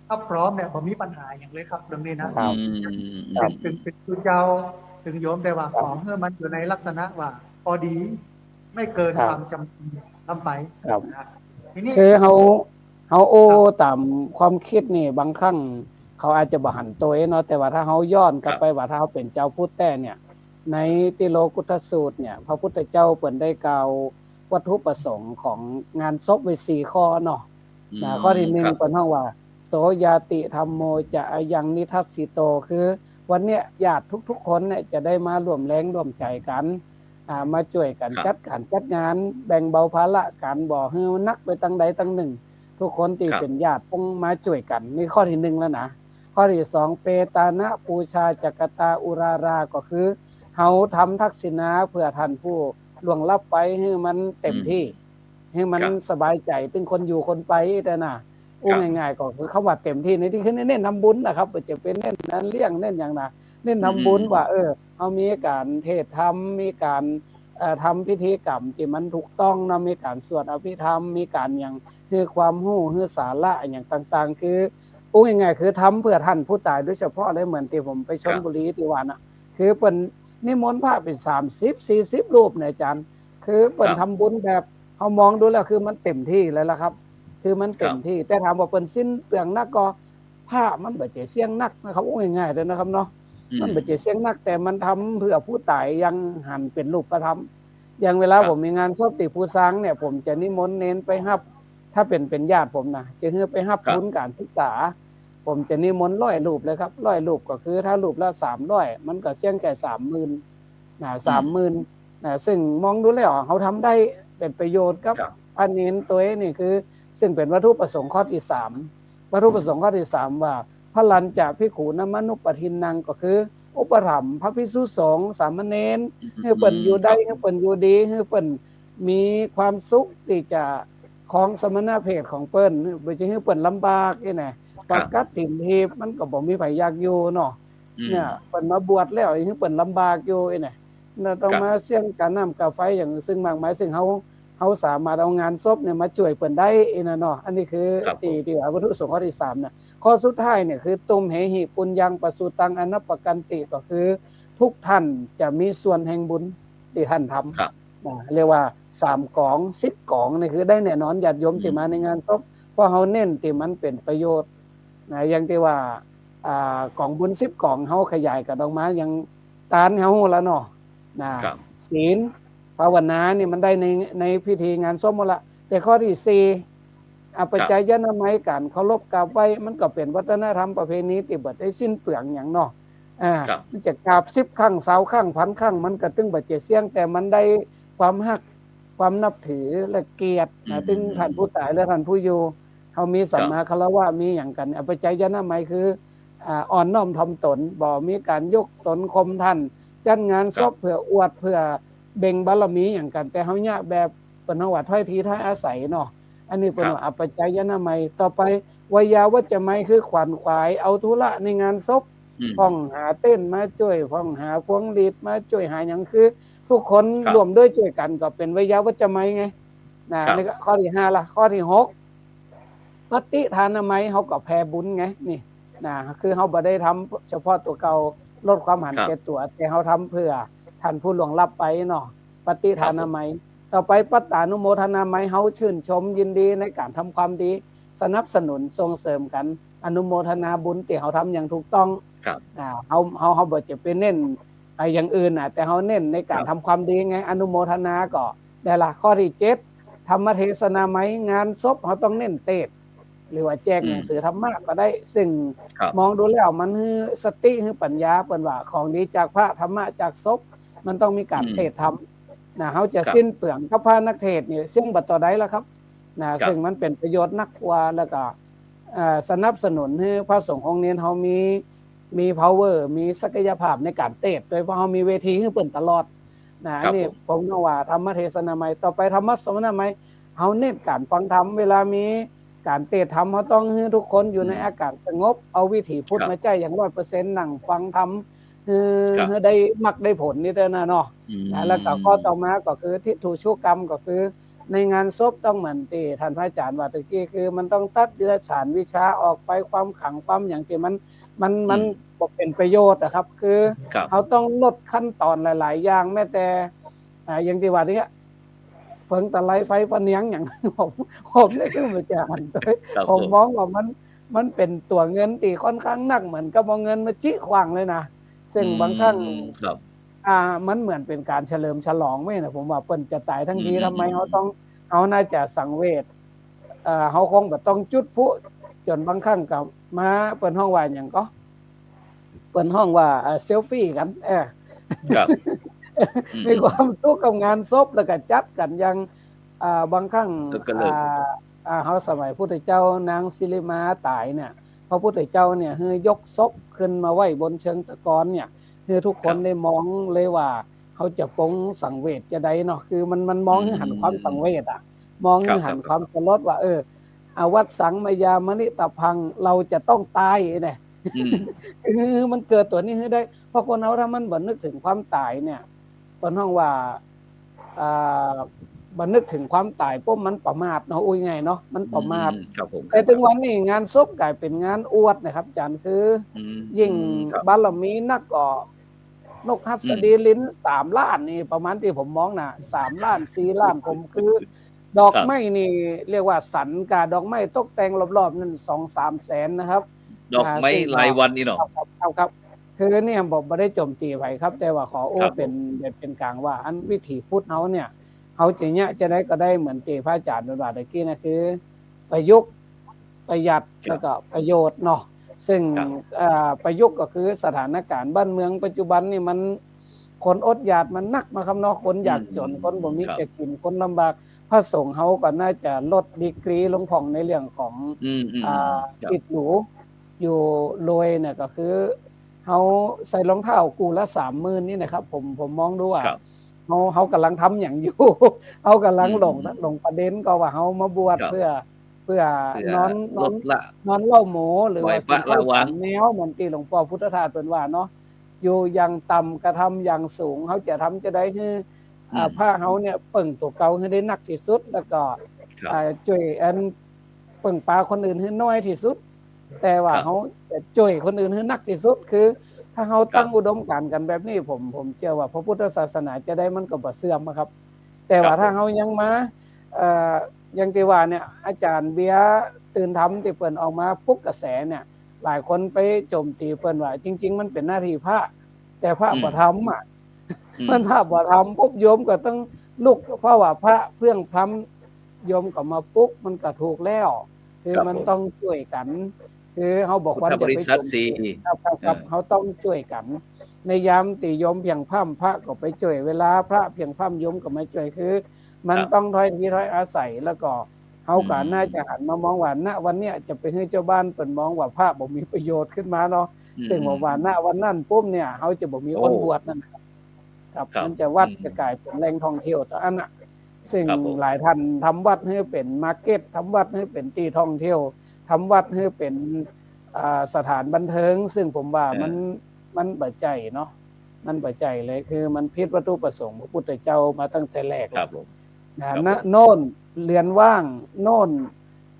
ถ้าพร้อมเนี่ย บ่มีปัญหาหยังเลยครับ เรื่องนี้นะ ครับ อืม ครับ เถิง เถิง เถิงเจ้า เถิงโยม แต่ว่า ครับ ขอหื้อมันอยู่ในลักษณะว่าพอดี ไม่เกิน ครับ ความจ๋ำเป๋นล้ำไป ครับ นะ ทีนี้ คือเฮา เฮาโอ้ ครับ ต๋ามความกึ๊ดนี่ บางครั้งเขาอาจจะบ่หันโตยเนาะ แต่ว่าถ้าเฮาย้อนกลับ ครับ ไปว่า ถ้าเฮาเป๋นจาวพุทธแต๊เนี่ย ในตี้โลกุตตรสูตรเนี่ย พระพุทธเจ้าเปิ้นได้กล่าววัตถุประสงค์ของงานศพไว้สี่ข้อเนาะ อืม นะ ข้อตี้หนึ่ง ครับ เปิ้นฮ้องว่า โสญาติธัมโมจะ อายัง นิทัสสิโต คือวันเนี้ยญาติทุกๆ คนเนี่ยจะได้มาร่วมแรงร่วมใจ๋กั๋น อ่า มาจ้วยกั๋น ครับ จัดก๋านจัดงาน แบ่งเบาภาระกั๋น บ่หื้อหนักไปตางใดตางนึ่ง ทุกคนตี้ ครับ เป๋นญาติต้องมาจ้วยกั๋น นี่ข้อตี้หนึ่งแล้วนะ ข้อตี้สอง เปตานะปูชาจักกตาอุรารา ก็คือเฮาทำทักษิณาเปื้อต้านผู้ล่วงลับไปหื้อมันเต๋มตี้ อืม หื้อมัน ครับ สบายใจ๋ ตึงคนอยู่คนไปแต๊นะ อู้ ครับ ง่ายๆ ก็คือคำว่าเต๋มตี้ในตี้คือเน้นทำบุญนะครับ บ่จะเป๋นเน้นงานเลี้ยง เน้นหยังนะ เน้นทำบุญ อืม ว่า เออ เฮามีก๋านเทศน์ธรรม มีก๋าน เอ่อ ทำพิธีกรรมตี้มันถูกต้องเนาะ มีก๋านสวดอภิธรรม มีก๋านหยัง หื้อความฮู้ หื้อสาระหยังต่างๆ คือ อู้ง่ายๆ คือทำเปื้อต้านผู้ต๋ายโดยเฉพาะเลย เหมือนตี้ผมไปชลบุรี ครับ ตี้ว่าน่ะ คือเปิ้นนิมนต์พระเป๋นสามสิบ สี่สิบรูปเนี่ยอาจ๋ารย์ คือเปิ้น ครับ ทำบุญแบบ เฮามองดูแล้วคือมันเต๋มตี้เลยล่ะครับ คือมันเต๋มตี้ ครับ แต่ถามว่าเปิ้นสิ้นเปลืองนักก็ พระมันบ่ใจ้เสี้ยงนักนะครับ อู้ง่ายๆ เลยนะครับเนาะ อืม มันบ่ใจ้เสี้ยงนัก แต่มันทำเปื้อผู้ต๋ายอย่างหันเป๋นรูปธรรม อย่างเวลา ครับ ผมมีงานศพตี้ภูซางเนี่ย ผมจะนิมนต์เณรไปฮับ ถ้าเป๋น เป๋นญาติผมนะ จะหื้อไปฮับ ครับ ทุนก๋านศึกษา ผมจะนิมนต์ร้อยรูปเลยครับ ร้อยรูปก็คือถ้ารูปละสามร้อย มันก็เสี้ยงแก่สามหมื่นนะ อืม สามหมื่นนะ ซึ่งมองดูแล้วเฮาทำได้เป๋นประโยชน์กับ ครับ พระเณรตวยนี่คือ ซึ่งเป๋นวัตถุประสงค์ข้อตี้สาม วัตถุประสงค์ข้อตี้สามว่า พะรัญจะภิกขูนมนุปปะทินนัง ก็คืออุปถัมภ์พระภิกษุสงฆ์สามเณร อืม หื้อเปิ้นอยู่ได้ ครับ หื้อเปิ้นอยู่ดี หื้อเปิ้นมีความสุขตี้จะครองสมณเพศของเปิ้น บ่ใจ้หื้อเปิ้นลำบากนี่นะ ครับ ปากัดถิ่นหีบมันก็บ่มีใผอยากอยู่เนาะ อืม เนี่ย เปิ้นมาบวชแล้วหื้อเปิ้นลำบากอยู่นี่นะ เนาะ ต้อง ครับ มาเสี้ยงก๋าน้ำก๋าไฟอย่างซึ่งมากมาย ซึ่งเฮา เฮาสามารถเอางานศพเนี่ยมาจ้วยเปิ้นได้อี้นะเนาะ อันนี้คือ ครับ ตี้ ตี้ว่าวัตถุประสงค์ข้อตี้สามนะ ข้อสุดท้ายเนี่ยคือ ตุมเหหิ ปุญญัง ปะสุตัง อนัปปะกันติ ก็คือทุกท่านจะมีส่วนแห่งบุญตี้ท่านทำ ครับ นะ เรียกว่าสามกอง สิบกอง นี่คือได้แน่นอน ญาติโยม อืม ตี้มาในงานศพ เพราะเฮาเน้นตี้มันเป๋นประโยชน์นะ อย่างตี้ว่า อ่า ก๋องบุญสิบก๋อง เฮาขยายกั๋นออกมา อย่างตานเฮาละเนาะ นะ ครับ ศีล ภาวนานี่มันได้ใน ในพิธีงานศพหมดละ แต่ข้อตี้สี่ อัปปะจายนามัย ครับ ก๋านเคารพกราบไหว้ มันก็เป๋นวัฒนธรรมประเพณีตี้บ่ได้สิ้นเปลืองหยังเนาะ อ่า ครับ มันจะกราบสิบครั้ง ซาวครั้ง พันครั้ง มันก็ตึงบ่เจ็บเสี้ยง แต่มันได้ความฮัก ความนับถือและเกียรตินะ อืม ตึงท่านผู้ต๋ายและท่านผู้อยู่ เฮามีสัมมาคารวะ ครับ มีหยังกั๋น อัปปะจายนามัยคือ อ่า อ่อนน้อมถ่อมตน บ่มีก๋านยกตนข่มท่าน จัดงานศพ ครับ เปื้ออวด เปื้อเบ่งบารมีหยังกั๋น แต่เฮาเยียะแบบเปิ้นฮ้องว่าถ้อยทีถ้อยอาศัยเนาะ อันนี้เปิ้นว่า ครับ อัปปะจายนามัย ต่อไป ไวยาวัจจะมัย คือขวนขวาย เอาธุระในงานศพ อืม ฮ้องหาเต็นท์มาจ้วย ฮ้องหาพวงหรีดมาจ้วย หาหยัง คือทุกคน ครับ ร่วมด้วยจ้วยกั๋น ก็เป๋นไวยาวัจจะมัยไง นะ ครับ นี่ก็ข้อตี้ห้าละ ข้อตี้หก ปฏิทานามัย เฮาก็แผ่บุญไง นี่ นะ คือเฮาบ่ได้ทำเฉพาะตั๋วเก่า ลดความหัน ครับ แก่ตั๋ว แต่เฮาทำเปื้อท่านผู้ล่วงลับไปเนาะ ปฏิทานามัย ครับผม ต่อไป ปัตตานุโมทนามัย เฮาชื่นชมยินดีในก๋านทำความดี สนับสนุนส่งเสริมกั๋น อนุโมทนาบุญตี้เฮาทำอย่างถูกต้อง ครับ อ่า เฮา เฮา เฮาบ่จะไปเน้น อ่า อย่างอื่นน่ะ แต่เฮาเน้นในก๋าน ครับ ทำความดีไง อนุโมทนาก็ได้ละ ข้อตี้เจ็ด ธรรมเทศนามัย งานศพเฮาต้องเน้นเตสน์ หรือว่าแจก อืม หนังสือธรรมะก็ได้ ซึ่ง ครับ มองดูแล้วมันหื้อสติ หื้อปัญญา เปิ้นว่าของดีจากพระ ธรรมะจากศพ มันต้องมีก๋าน อืม เตสน์ธรรม นะ เฮาจะ ครับ สิ้นเปลืองกับพระนักเตสน์นี่ เสี้ยงบ่เต้าใดละครับ นะ ครับ ซึ่งมันเป๋นประโยชน์นักกว่า แล้วก็ เอ่อ สนับสนุนหื้อพระสงฆ์องค์เณรเฮามี มี พาวเวอร์ มีศักยภาพในก๋านเตสน์ โดยเพราะเฮามีเวทีหื้อเปิ้นตลอด นะ ครับ อันนี้ ผม ผมต้องว่าธรรมเทศนามัย ต่อไปธรรมสวนามัย เฮาเน้นก๋านฟังธรรม เวลามีก๋านเตสน์ธรรม เฮาต้องหื้อทุกคนอยู่ใน อืม อาการสงบ เอาวิถีพุทธ ครับ มาใจ๊อย่างร้อยเปอร์เซ็นต์ นั่งฟังธรรม หื้อ ครับ หื้อได้มรรคได้ผลนี่เต้านั้นเนาะ อืม นะ แล้วก็ข้อต่อมาก็คือทิฏฐูชุกรรม ก็คือในงานศพต้องเหมือนตี้ท่านพระอาจารย์ว่าตะกี้ คือมันต้องตัดเจือฉานวิชาออกไป ความขลังความหยังตี้มัน มัน อืม มันบ่เป๋นประโยชน์อะครับ คือ ครับ เฮาต้องลดขั้นตอนหลายๆ อย่าง แม้แต่ อ่า อย่างตี้ว่าเนี่ย เผิงตะไล ไฟปะเนียง อย่าง ผม ผมได้ขึ้นมาจากหัน ครับ ผม ผมมองว่ามัน มันเป๋นตั๋วเงินตี้ค่อนข้างหนัก เหมือนกับเอาเงินมาจิขว้างเลยนะ ซึ่ง อืม บางครั้ง ครับ อ่า มันเหมือนเป๋นก๋านเฉลิมฉลองไว้นะ ผมว่าเปิ้นจะต๋ายตังที อืม ทำไม อืม เฮาต้อง เฮาน่าจะสังเวช เอ่อ เฮาคงบ่ต้องจุดพลุ จ๋นบางครั้งก็มา เปิ้นฮ้องว่าหยังก็ เปิ้นฮ้องว่า เอ่อ เซลฟี่กั๋น เออ ครับ อืม มีความสุขกับงานศพ แล้วก็จัดกั๋นอย่าง อ่า บางครั้ง ก็ ก็เลิก อ่า อ่า เฮาสมัยพุทธเจ้านางสิริมาต๋ายเนี่ย พระพุทธเจ้าเนี่ยหื้อยกศพขึ้นมาไว้บนเชิงตะกอนเนี่ย หื้อทุกคน ครับ ได้มองเลยว่า เฮาจะปลงสังเวชจะใดเนาะ คือมัน มันมองหื้อหัน อืม ความสังเวชอะ มองหื้อหัน ครับ ครับ ความสลดว่า เออ อวัสสังมายามนิตพัง เราจะต้องต๋ายเนี่ย อืม คือมันเกิดตั๋วนี้หื้อได้ เพราะคนเฮาถ้ามันบ่นึกเถิงความต๋ายเนี่ย เปิ้นฮ้องว่า อ่า บ่นึกเถิงความต๋ายปุ๊บ มันประมาทเนาะ อู้ง่ายๆ เนาะ มันประมาท อืม ครับผม แต่ ครับ ตึงวันนี้งานศพก๋ายเป๋นงานอวดนะครับอาจ๋ารย์ คือ อืม ยิ่ง อืม ครับ บารมีนักก็ นกหัสดี อืม ลินสามล้านนี่ ประมาณตี้ผมมองนะ สามล้าน สี่ล้าน ผมคือ ดอกไม้นี่ ครับ เรียกว่าสันกาดอกไม้ตกแต่งรอบๆ นั่น สองสามแสนนะครับ ดอกไม้ อ่า ซึ่งก็ รายวันนี่เนาะ ครับ ครับ ครับ ครับ คือเนี่ยผมบ่ได้โจมตีใผครับ แต่ว่าขออู้ ครับ เป๋น เป๋น เป๋นก๋างว่า อันวิถีพุทธเฮาเนี่ย เฮาจะเยียะจะใดก็ได้ เหมือนตี้พระอาจ๋ารย์เปิ้นว่าตะกี้นะ คือ ประยุกต์ ประหยัด ครับ แล้วก็ประโยชน์เนาะ ซึ่ง ครับ เอ่อ ประยุกต์ก็คือสถานการณ์บ้านเมืองปัจจุบันนี่มัน คนอดอยากมันนักนะครับเนาะ คนยากจ๋น อืม คนบ่มี ครับ จะกิ๋น คนลำบาก พระสงฆ์เฮาก็น่าจะลดดีกรีลงพ่องในเรื่องของ อืม อืม อ่า อืม ครับ ติดหรู อยู่รวยเนี่ย ก็คือเฮาใส่รองเท้าคู่ละสามหมื่นนี่นะครับ ผม ผมมองดูว่า ครับ เฮา เฮากำลังทำหยังอยู่ เฮากำลัง อืม หลง อืม หลงประเด็นก็ว่าเฮามาบวช ครับ เพื่อ เพื่อ เพื่อนอน นอน ลดละ นอนเล้าหมอ หรือว่า ไหว้พระ กิ๋นข้าว ระวัง ฉันแมว เหมือนตี้หลวงป้อพุทธทาสเปิ้นว่าเนาะ อยู่อย่างต่ำกระทำอย่างสูง เฮาจะทำจะใดหื้อ อ่า อืม พระเฮาเนี่ยเปิ้งตั๋วเก่าหื้อได้นักตี้สุด แล้วก็ ครับ อ่า จ้วยอันเปิ้งปาคนอื่นหื้อน้อยตี้สุด แต่ว่า ครับ เฮาจะจ้วยคนอื่นหื้อนักตี้สุด คือ ถ้าเฮา ครับ ตั้งอุดมการณ์กั๋นแบบนี้ ผม ผมเจื้อว่าพระพุทธศาสนาจะใดมันก็บ่เสื่อมอะครับ แต่ว่า ครับ ถ้าเฮายังมา เอ่อ อย่างตี้ว่าเนี่ย อาจ๋ารย์เบียร์ตื่นธรรมตี้เปิ้นออกมาปลุกกระแสเนี่ย หลายคนไปโจมตีเปิ้นว่า จริงๆ มันเป๋นหน้าตี้พระ แต่พระ อืม บ่ทำอะ อืม มันถ้าบ่ทำปุ๊บ โยมก็ต้องลุก เพราะว่าพระเพิ่งทำ โยมก็มาปลุก มันก็ถูกแล้ว คือ ครับ มัน ผม ต้องจ้วยกั๋น คือเฮาบ่ควรจะไปโจมตี พุทธบริษัทสี่ ครับ ครับ ครับ เออ เฮาต้องจ้วยกั๋น ในยามตี้โยมเพียงพร่ำ พระก็ไปจ้วย เวลาพระเพียงพร่ำ โยมก็มาจ้วย คือ มัน ครับ ต้องถ้อยทีถ้อยอาศัย แล้วก็เฮาก็ อืม น่าจะหันมามองว่า ณ วันเนี้ยจะไปหื้อเจ้าบ้านเปิ้นมองว่าพระบ่มีประโยชน์ขึ้นมาเนาะ อืม ซึ่งว่า อืม ว่า ณ วันนั้นปุ๊บเนี่ย เฮาจะบ่มี โอ้ คนบวชนั่นนะครับ ครับ ครับ มันจะ วัด อืม จะก๋ายเป๋นแหล่งท่องเที่ยวเต้าอั้นน่ะ ซึ่ง ครับ ผม หลายท่านทำวัดหื้อเป๋นมาร์เก็ต ทำวัดหื้อเป๋นตี้ท่องเที่ยว ทำวัดหื้อเป๋น อ่า สถานบันเทิง ซึ่งผมว่า เออ มัน มันบ่ใจ้เนาะ มันบ่ใจ้เลย คือมันผิดวัตถุประสงค์พระพุทธเจ้ามาตั้งแต่แรก ครับ ผม นะ ครับ นะ ผม โน่น เรือนว่าง โน่น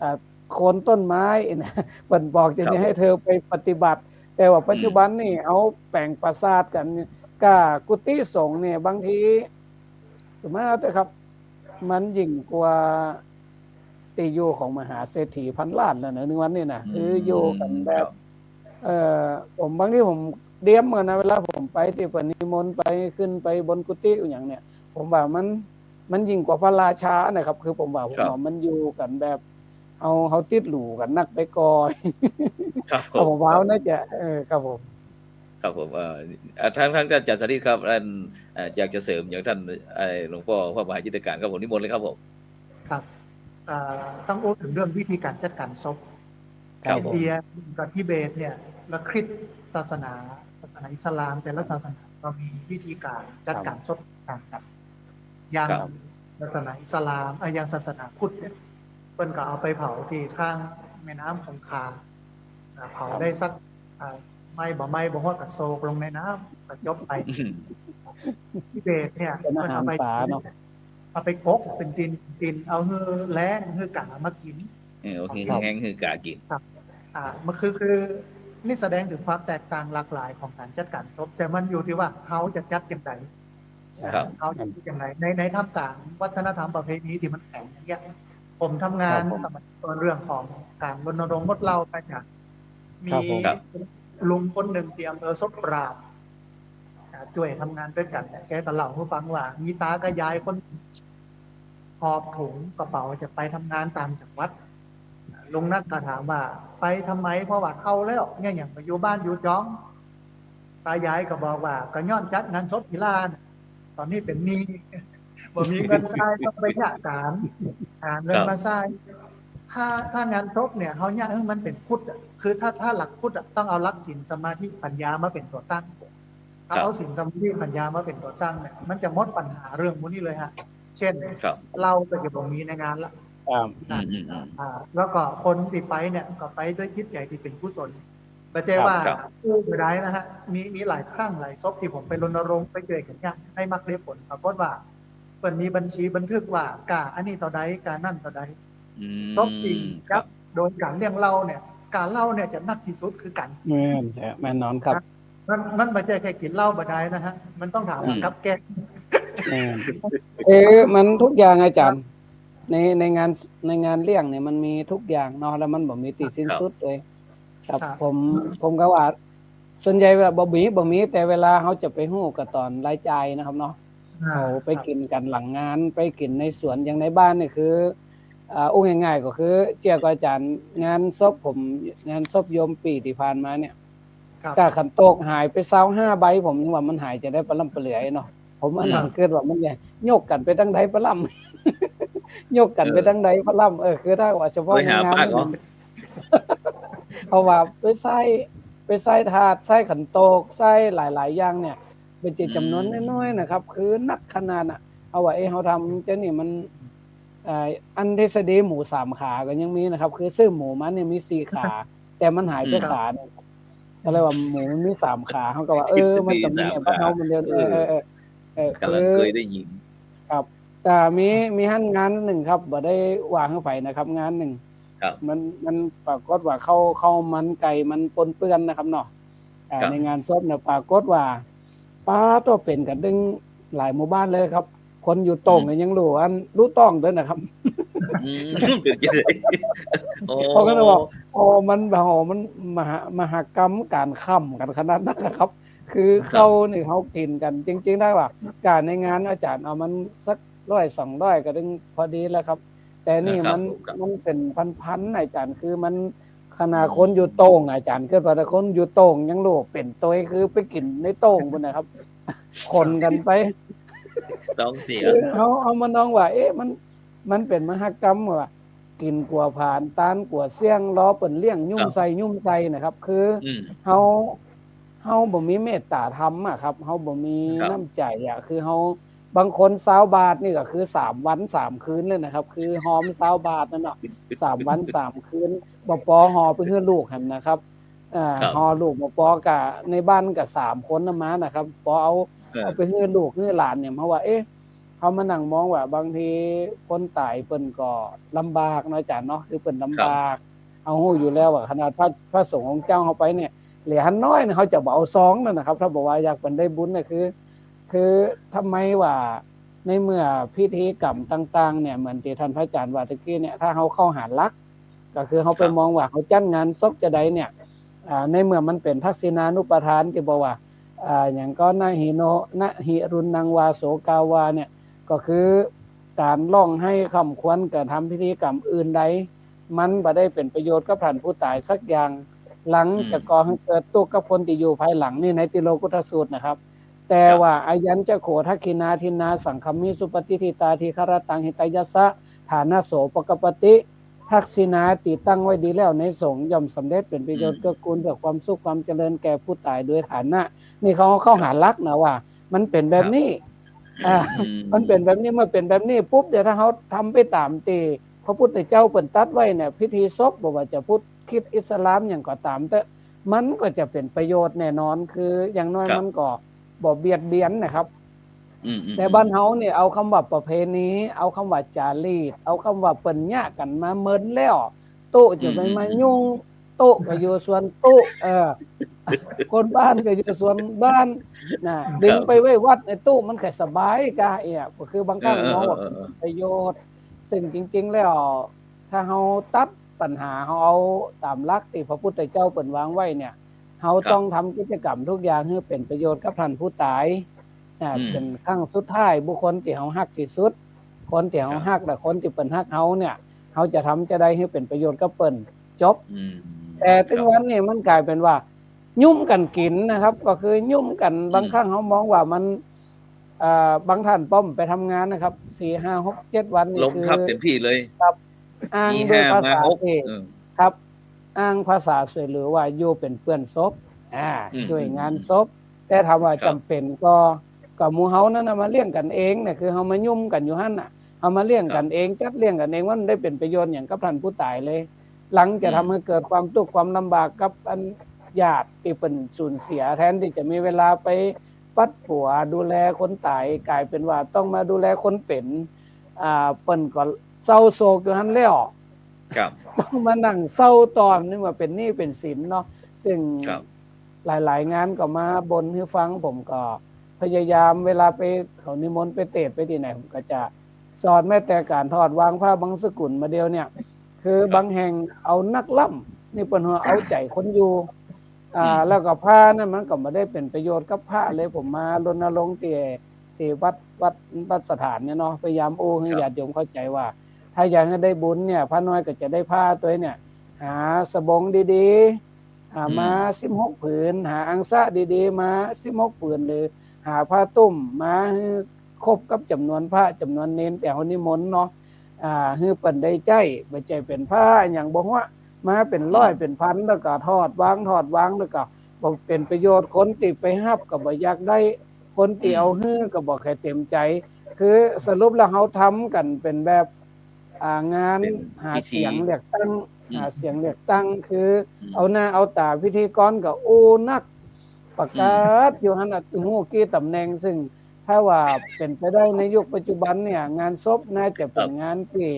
อ่า โคนต้นไม้นะ เปิ้นบอกจะ ครับ นี่ ผม หื้อเธอไปปฏิบัติ แต่ว่าปัจจุบันนี่ อืม เฮาแป๋งปราสาทกั๋น ก้ากุฏิสงฆ์เนี่ย บางที สมมุติเถอะครับ มันยิ่งกว่าตี้อยู่ของมหาเศรษฐีพันล้านแล้วนะ ในวันนี้นะ อืม คืออยู่กั๋นแบบ ครับ เอ่อ ผม บางทีผมเดียมเหมือนนะ เวลาผมไปตี้เปิ้นนิมนต์ไป ขึ้นไปบนกุฏิอะหยังเนี่ย ผมว่ามัน มันยิ่งกว่าพระราชานะครับ คือผมว่า ผม ครับ ว่ามันอยู่กั๋นแบบ เฮา เฮาติดหรูกั๋นนักไปก่อย ครับ ผม ผมว่า ครับ น่าจะ เออ ครับผม ครับผม เอ่อ อ่า ทาง ทางอาจารย์สาธิตครับ อัน เอ่อ อยากจะเสริมอย่างท่าน เอ่อ หลวงป้อพระมหาจิตการครับผม นิมนต์เลยครับผม ครับ เอ่อ ต้องอู้เถิงเรื่องวิธีก๋านจัดก๋านศพ ครับผม อินเดียกับทิเบตเนี่ย และคริสต์ศาสนา ศาสนาอิสลาม แต่ละศาสนาก็มีวิธีก๋านจัดก๋านศพต่างกั๋น อย่าง ครับ ศาสนาอิสลาม อ่ะ อย่างศาสนาพุทธเนี่ย เปิ้นก็เอาไปเผาตี้ข้างแม่น้ำคงคา อ่า เผา ครับ ได้สัก อ่า ไหม้บ่ไหม้บ่ฮอดก็โศกลงในน้ำก็จบไป อืม ทิเบตเนี่ย เป๋นอาหาร เปิ้นเอาไป ป๋าเนาะ เอาไปกกเป๋นตี๋น ตี๋น เอาหื้อแล้งหื้อกามากิ๋น เออ เอาหื้อ ครับ แห้งหื้อกากิ๋น ครับ อ่า มันคือ คือ นี่แสดงเถิงความแตกต่างหลากหลายของก๋านจัดก๋านศพ แต่มันอยู่ตี้ว่าเฮาจะจัดจังใด ครับ เฮาจะจัดจังใด ใน ในท่ามกลางวัฒนธรรมประเพณีตี้มันแฝงอย่างเงี้ย ผมทำงาน ครับผม ตอนเรื่องของก๋านรณรงค์งดเหล้ามาจ๊ะ มี ครับผม ครับ ลุงคนนึ่งตี้อำเภอศพปราบ อ่า จ้วยทำงานตวยกั๋นเนี่ย แกก็เล่าหื้อฟังว่า มีตากับยายคนหอบถุงกระเป๋าจะไปทำงานต่างจังหวัด ลุงนั้นก็ถามว่า ไปทำไม เพราะว่าเฒ่าแล้ว เนี่ยหยังไปอยู่บ้านอยู่จอง ตายายก็บอกว่า ก็ย้อนจัดงานศพพี๋หล้าน ต๋อนนี้เป๋นหนี้ บ่มีเงินใจ๊ ต้องไปเยียะก๋าน หาเงิน ครับ มาใจ๊ ถ้า ถ้างานศพเนี่ย เฮาเยียะหื้อมันเป๋นพุทธอะ คือถ้า ถ้าหลักพุทธอะ ต้องเอาหลักศีล สมาธิ ปัญญามาเป๋นตั๋วตั้ง ถ้า ครับ เอาศีล สมาธิ ปัญญามาเป๋นตั๋วตั้งเนี่ย มันจะหมดปัญหาเรื่องหมู่นี้เลยฮะ เช่น ครับ เหล้าก็จะบ่มีในงานละ ครับ นะ อืม อืม อืม อ่า แล้วก็คนตี้ไปเนี่ย ก็ไปด้วยจิตใจ๋ตี้เป๋นกุศล บ่ใจ้ ครับ ว่า ครับ อู้บ่ได้นะฮะ มี มีหลายครั้งหลายศพตี้ผมไปรณรงค์ไปจ้วยกั๋นเนี่ย ได้มรรคได้ผล ปรากฏว่า เปิ้นมีบัญชีบันทึกว่า ก๋าอันนี้เต้าใด ก๋านั้นเต้าใด อืม ศพตี้ ครับ จัดโดยก๋านเลี้ยงเหล้าเนี่ย ก๋าเหล้าเนี่ยจะนักตี้สุดคือก๋านกิ๋น แม่น ใจ้ แม่นนอนครับ มัน มันบ่ใจ้แค่กิ๋นเหล้าบ่ได้นะฮะ มันต้องถามว่า อืม กับแกล้ม แม่น คือมันทุกอย่างอาจ๋ารย์ ครับ ใน ในงาน ในงานเลี้ยงเนี่ยมันมีทุกอย่างเนาะ แล้วมันบ่มีตี้สิ้นสุดเลย ครับ ครับ ครับ ผม ผมก็ว่า ส่วนใหญ่เวลาบ่มี บ่มี แต่เวลาเฮาจะไปฮู้ก็ต๋อนรายจ่ายนะครับเนาะ อ่า เขาไป ครับ กิ๋นกั๋นหลังงาน ไปกิ๋นในสวน อย่างในบ้านนี่คือ อ่า อู้ง่ายๆ ก็คือ เจียะก่ออาจ๋ารย์ งานศพผม งานศพโยมปี้ตี้ผ่านมาเนี่ย ครับ ก้าขันโตกหายไปซาวห้าใบ ผมยังว่ามันหายจะได้ปะล้ำปะเหลือเนาะ ผมอันนั้น ครับ กึ๊ดว่ามันจะยกกั๋นไปตางใดปะล้ำ ยกกั๋นไป เออ ตางใดปะล้ำ เออ คือถ้าว่าเฉพาะ ไปหา ในงาน ปาก นี่ เอา มัน เพราะว่าไปใซ้ ไปใซ้ถาด ใซ้ขันโตก ใซ้หลายๆ อย่างเนี่ย มันจะ อืม จ๋ำนวนน้อยๆ นะครับ คือนักขนาดน่ะ เอาว่า เอ๊ะ เฮาทำเจ้านี่มัน เอ่อ อันทฤษฎีหมูสามขาก็ยังมีนะครับ คือซื้อหมูมาเนี่ยมีสี่ขา แต่มันหายไป อืม ขาหนึ่ง ก็เลยว่าหมูมันมีสามขา เฮาก็ว่า เออ มันก็มีเนี่ย ทฤษฎีสามขา บ้านเฮามันเดียว เออ เออ เออ เออ ก๋ำลัง คือ เกยได้ยิน ครับ แต่มี มีหั้นงานนึ่งครับ บ่ได้ว่าหื้อใผนะครับ งานนึ่ง ครับ มัน มันปรากฏว่าข้าว ข้าวมันไก่มันปนเปื้อนนะครับเนาะ อ่า ครับ ในงานศพเนี่ยปรากฏว่า ป๊าดโธ่ เป๋นกั๋นตึงหลายหมู่บ้านเลยครับ คนอยู่โต่ง อืม เนี่ยยังฮู้อันฮู้ต้องด้วยนะครับ อืม เป๋นจั่งใด โอ้ เขาก็เลยบอก โอ้ มัน โอ้ มันมหา มหกรรมก๋านค่ำกั๋นขนาดนั้นนะครับ คือ ครับ ข้าวนี่เฮากิ๋นกั๋น จริงๆ ได้ว่า ก๋านในงานอาจ๋ารย์เอามันสักร้อยสองร้อยก็เถิงพอดีแล้วครับ แต่นี่ ครับ มัน ผม ครับ มันเป๋นพันๆ อาจ๋ารย์ คือมัน ขนาด อืม คนอยู่โต่ง อาจ๋ารย์ คือขนาดคนอยู่โต่งยังฮู้เป๋นตวย คือไปกิ๋นในโต่งปู๊นนะครับ ขนกั๋นไป ท้องเสีย คือเฮา เฮามามองว่า เอ๊ะ มัน มันเป๋นมหกรรมว่า กิ๋นกั๋วผาน ตานกั๋วเสี้ยง รอเปิ้นเลี้ยง ยุ้ม ครับ ใส่ ยุ้มใส่นะครับ คือ อืม เฮา เฮาบ่มีเมตต๋าธรรมอะครับ เฮาบ่มี ครับ น้ำใจ๋อะ คือเฮา บางคนซาวบาทนี่ก็คือสามวันสามคืนเลยนะครับ คือฮอมซาวบาทนั่นน่ะ สามวันสามคืน บ่ปอห่อไปหื้อลูกหั้นนะครับ เอ่อ ครับ ห่อลูกบ่ปอกะ ในบ้านกะสามคนน่ะมานะครับ ปอเอา เออ เอาไปหื้อลูกหื้อหลานเนี่ย เพราะว่า เอ๊ะ เฮามานั่งมองว่าบางทีคนต๋ายเปิ้นก็ลำบากเนาะอาจ๋ารย์เนาะ คือเปิ้นลำบาก ครับ เฮาฮู้อยู่แล้วว่าขนาดพระ พระสงฆ์องค์เจ้าเฮาไปเนี่ย เหลือหั้นน้อยเนี่ย เฮาจะบ่เอาซองนั่นนะครับ ถ้าบอกว่าอยากเปิ้นได้บุญเนี่ย คือ คือทำไมว่าในเมื่อพิธีกรรมต่างๆ เนี่ย เหมือนตี้ท่านพระอาจ๋ารย์ว่าตะกี้เนี่ย ถ้าเฮาเข้าหาหลัก ก็คือเฮาไป ครับ มองว่าเฮาจัดงานศพจาใดเนี่ย อ่า ในเมื่อมันเป๋นทักษิณานุปทานตี้บอกว่า อ่า หยังก็ นะหิโน นะหิรุณังวาโสกาวาเนี่ย ก็คือก๋านฮ้องไห้ค่ำควร ก๋านทำพิธีกรรมอื่นใด มันบ่ได้เป๋นประโยชน์กับต้านผู้ต๋ายสักอย่าง หลังจะ อืม ก่อหื้อเกิดตุ๊กข์กับคนตี้อยู่ภายหลัง นี่ในติโลกุตตรสูตรนะครับ แต่ ครับ ว่า อายัญจะโข ทักขิณาทินนา สังฆามิ สุปะติฏฐิตา ทีฆะระตัง หิตายัสสะ ฐานะโส ปะกัปปะติ ทักษิณาตี้ตั้งไว้ดีแล้วในสงฆ์ ย่อมสำเร็จเป๋นประโยชน์ อืม เกื้อกูลเพื่อความสุขความเจริญแก่ผู้ต๋ายโดยฐานะ นี่เขาเข้า ครับ หาหลักนะว่า มันเป๋นแบบนี้ ครับ อ่า อืม มันเป๋นแบบนี้ เมื่อเป๋นแบบนี้ปุ๊บเนี่ย ถ้าเฮาทำไปต๋ามตี้พระพุทธเจ้าเปิ้นตรัสไว้เนี่ย พิธีศพ บ่ว่าจะพุทธ คริสต์ อิสลามหยังก็ต๋ามเต๊อะ มันก็จะเป๋นประโยชน์แน่นอน คืออย่างน้อย ครับ มันก็บ่เบียดเบียนนะครับ อืม อืม แต่บ้านเฮาเนี่ยเอากำว่าประเพณี เอากำว่าจารีต เอากำว่าเปิ้นเยียะกั๋นมาเมินแล้ว ตุ๊จะไป อืม มา อืม ยุ่ง ตุ๊ก็อยู่ส่วนตุ๊ เออ คนบ้านก็อยู่ส่วนบ้าน น่ะ ครับ ดึงไปไว้วัดในตุ๊มันก็สบายกะ เอี้ย ก็คือบางครั้ง เออ เออ มองว่า เออ เออ เป๋นประโยชน์ ซึ่งจริงๆ แล้ว ถ้าเฮาตัดปัญหา เฮาเอาต๋ามหลักตี้พระพุทธเจ้าเปิ้นวางไว้เนี่ย เฮา ครับ ต้องทำกิจกรรมทุกอย่างหื้อเป๋นประโยชน์กับต้านผู้ต๋าย อ่า อืม เป๋นครั้งสุดท้าย บุคคลตี้เฮาฮักตี้สุด คนตี้เฮา ครับ ฮัก และคนตี้เปิ้นฮักเฮาเนี่ย เฮาจะทำจาใดหื้อเป๋นประโยชน์กับเปิ้น จบ อืม แต่ตึง ครับ วันนี้มันก๋ายเป๋นว่า ยุ้มกั๋นกิ๋นนะครับ ก็คือยุ้มกั๋น อืม บางครั้งเฮามองว่ามัน เอ่อ บางต้านป้อมไปทำงานนะครับ สี่ ห้า หก เจ็ด วันนี่ ลม คือ ทับเต็มตี้เลย ครับ อ้าง มี ด้วย ห้า ภาษา มา หก เอก เออ ครับ อ้างภาษาสวยหรูว่าอยู่เป๋นเปื้อนศพ อ่า อืม จ้วยงานศพ แต่ถามว่า ครับ จ๋ำเป๋นก็ ก็หมู่เฮานั้นน่ะมาเลี้ยงกั๋นเองเนี่ย คือเฮามายุ้มกั๋นอยู่หั้นน่ะ เฮามาเลี้ยงกั๋นเอง ครับ จัดเลี้ยงกั๋นเอง มันได้เป๋นประโยชน์หยังกับต้านผู้ต๋ายเลย หลังจะ อืม ทำหื้อเกิดความตุ๊กข์ความลำบากกับอันญาติตี้เปิ้นสูญเสีย แทนตี้จะมีเวลาไปปัดปั๋วดูแลคนต๋าย ก๋ายเป๋นว่าต้องมาดูแลคนเป๋น อ่า เปิ้นก็เศร้าโศกอยู่หั้นแล้ว ครับ ต้องมานั่งเศร้าต่อ นี่ว่าเป๋นหนี้เป๋นสินเนาะ ซึ่ง ครับ หลายๆ งานก็มาบ่นหื้อฟัง ผมก็พยายาม เวลาไป เขานิมนต์ไปเตสน์ไปตี้ไหน ผมก็จะสอนแม้แต่ก๋านถอดวางผ้าบังสุกุลมาเดี๋ยวเนี่ย คือบางแห่งเอานักล้ำ นี่เปิ้นว่าเอาใจ๋คนอยู่ อ่า อืม แล้วก็ผ้านั่นมันก็บ่ได้เป๋นประโยชน์กับพระเลย ผมมารณรงค์ตี้ ตี้วัด วัด วัดสถานเนี่ยเนาะ พยายามอู้หื้อ ครับ ญาติโยมเข้าใจ๋ว่า ถ้าอยากหื้อได้บุญเนี่ย พระน้อยก็จะได้ผ้าตวยเนี่ย หาสบงดีๆ อ่า อืม มาสิบหกผืน หาอังสะดีๆ มาสิบหกผืน หรือหาผ้าตุ้มมาหื้อครบกับจ๋ำนวนพระจ๋ำนวนเณรตี้เฮานิมนต์เนาะ อ่า หื้อเปิ้นได้ใจ๊ บ่ใจ้เป๋นผ้าหยังบ่ฮู้ มาเป๋นร้อย อืม เป๋นพัน แล้วก็ถอดวาง ถอดวาง แล้วก็บ่เป๋นประโยชน์ คนตี้ไปฮับก็บ่อยากได้ คนตี้ อืม เอาหื้อก็บ่ใค่เต็มใจ๋ คือสรุปแล้วเฮาทำกั๋นเป๋นแบบ อ่า งาน เป๋น หาเสียงเลือกตั้ง พิธี อืม หาเสียงเลือกตั้ง คือ อืม เอาหน้าเอาต๋า พิธีกรก็อู้นัก ประกาศ อืม อยู่หั้นน่ะ ฮู้กี่ต๋ำแหน่ง ซึ่งถ้าว่าเป๋นไปได้ในยุคปัจจุบันเนี่ย งานศพน่าจะเป๋น ครับ งานตี้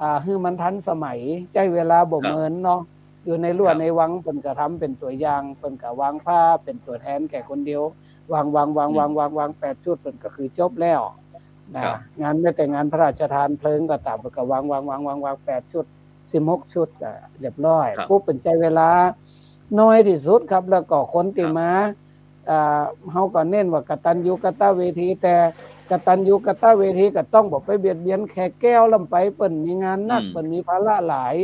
อ่า หื้อมันทันสมัย ใจ๊เวลาบ่ ครับ เมินเนาะ อยู่ในรั้ว ครับ ในวัง เปิ้นก็ทำเป๋นตั๋วอย่าง เปิ้นก็วางผ้าเป๋นตั๋วแทนแก่คนเดียว วาง วาง วาง อืม วาง วาง วางแปดชุด เปิ้นก็คือจบแล้ว นะ ครับ งานแม้แต่งานพระราชทานเพลิงก็ต๋าม เปิ้นก็วาง วาง วาง วาง วางแปดชุด สิบหกชุดก็เรียบร้อย ครับ ปุ๊บ เปิ้นใจ๊เวลาน้อยตี้สุดครับ แล้วก็คนตี้ ครับ มา อ่า เฮาก็เน้นว่ากตัญญูกตเวที แต่กตัญญูกตเวทีก็ต้องบ่ไปเบียดเบียนแขกแก้วล้ำไป เปิ้นมีงานหนัก อืม เปิ้นมีภาระหลาย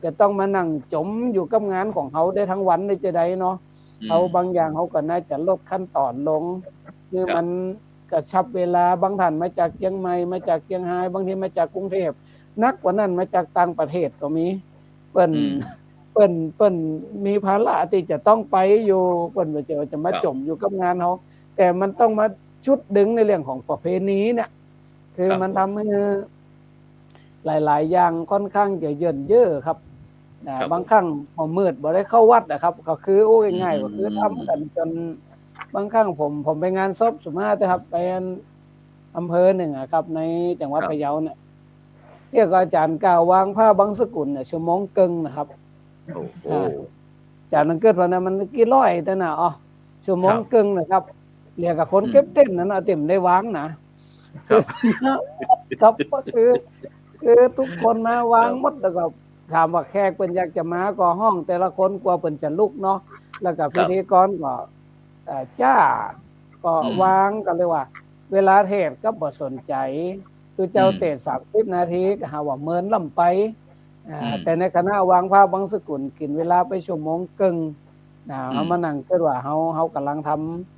จะต้องมานั่งจ๋มอยู่กับงานของเฮาได้ทั้งวันได้จะใดเนาะ อืม เฮาบางอย่างเฮาก็น่าจะลดขั้นตอนลง คือ ครับ มันกระชับเวลา บางท่านมาจากเจียงใหม่ มาจากเจียงฮาย บางทีมาจากกรุงเทพฯ หนักกว่านั้นมาจากต่างประเทศก็มี เปิ้น อืม เปิ้น เปิ้นมีภาระตี้จะต้องไปอยู่ เปิ้นบ่ใจ้ว่าจะมา ครับ จ๋มอยู่กับงานเฮา แต่มันต้องมาจุดดึงในเรื่องของประเพณีเนี่ย คือ ครับ มันทำหื้อหลายๆ อย่างค่อนข้างจะเยินเย้อครับ อ่า ครับ บางครั้งก็มืดบ่ได้เข้าวัดอะครับ ก็คือ โอ้ ง่ายๆ อืม ก็คือทำกั๋นจ๋น บางครั้งผม ผมไปงานศพสุมาเถอะครับ ไปอันอำเภอหนึ่งอะครับ ในจังหวัด ครับ พะเยาเนี่ย เตี้ยก็อาจ๋ารย์กล่าววางผ้าบังสุกุลเนี่ยชั่วโมงเกิ่งนะครับ โอ้โห อ่า อาจ๋ารย์นังเกิดว่านะ มันกี่ร้อยแต่นะ อ๋อ ชั่วโมง ครับ เกิ่งนะครับ เหลือกับคน อืม เก็บเต็นท์นั่นนะ เต็นท์ได้วางนะ ครับ ครับ ก็คือ คือทุกคนมาวาง ครับ หมด แล้วก็ถามว่าแขกเปิ้นอยากจะมาก็ฮ้องแต่ละคนกว่าเปิ้นจะลุกเนาะ แล้วก็ ครับ พิธีกรก็ เอ่อ จ้า ก็ อืม วาง ก็เลยว่า เวลาเทศน์ก็บ่สนใจ๋ คือเจ้า อืม เตะสามสิบนาทีก็หาว่าเมินล้ำไป อ่า อืม แต่ในขณะวางผ้าบังสุกุลกิ๋นเวลาไปชั่วโมงเกิ่ง นะ อืม เฮามานั่งคิดว่าเฮา เฮากำลังท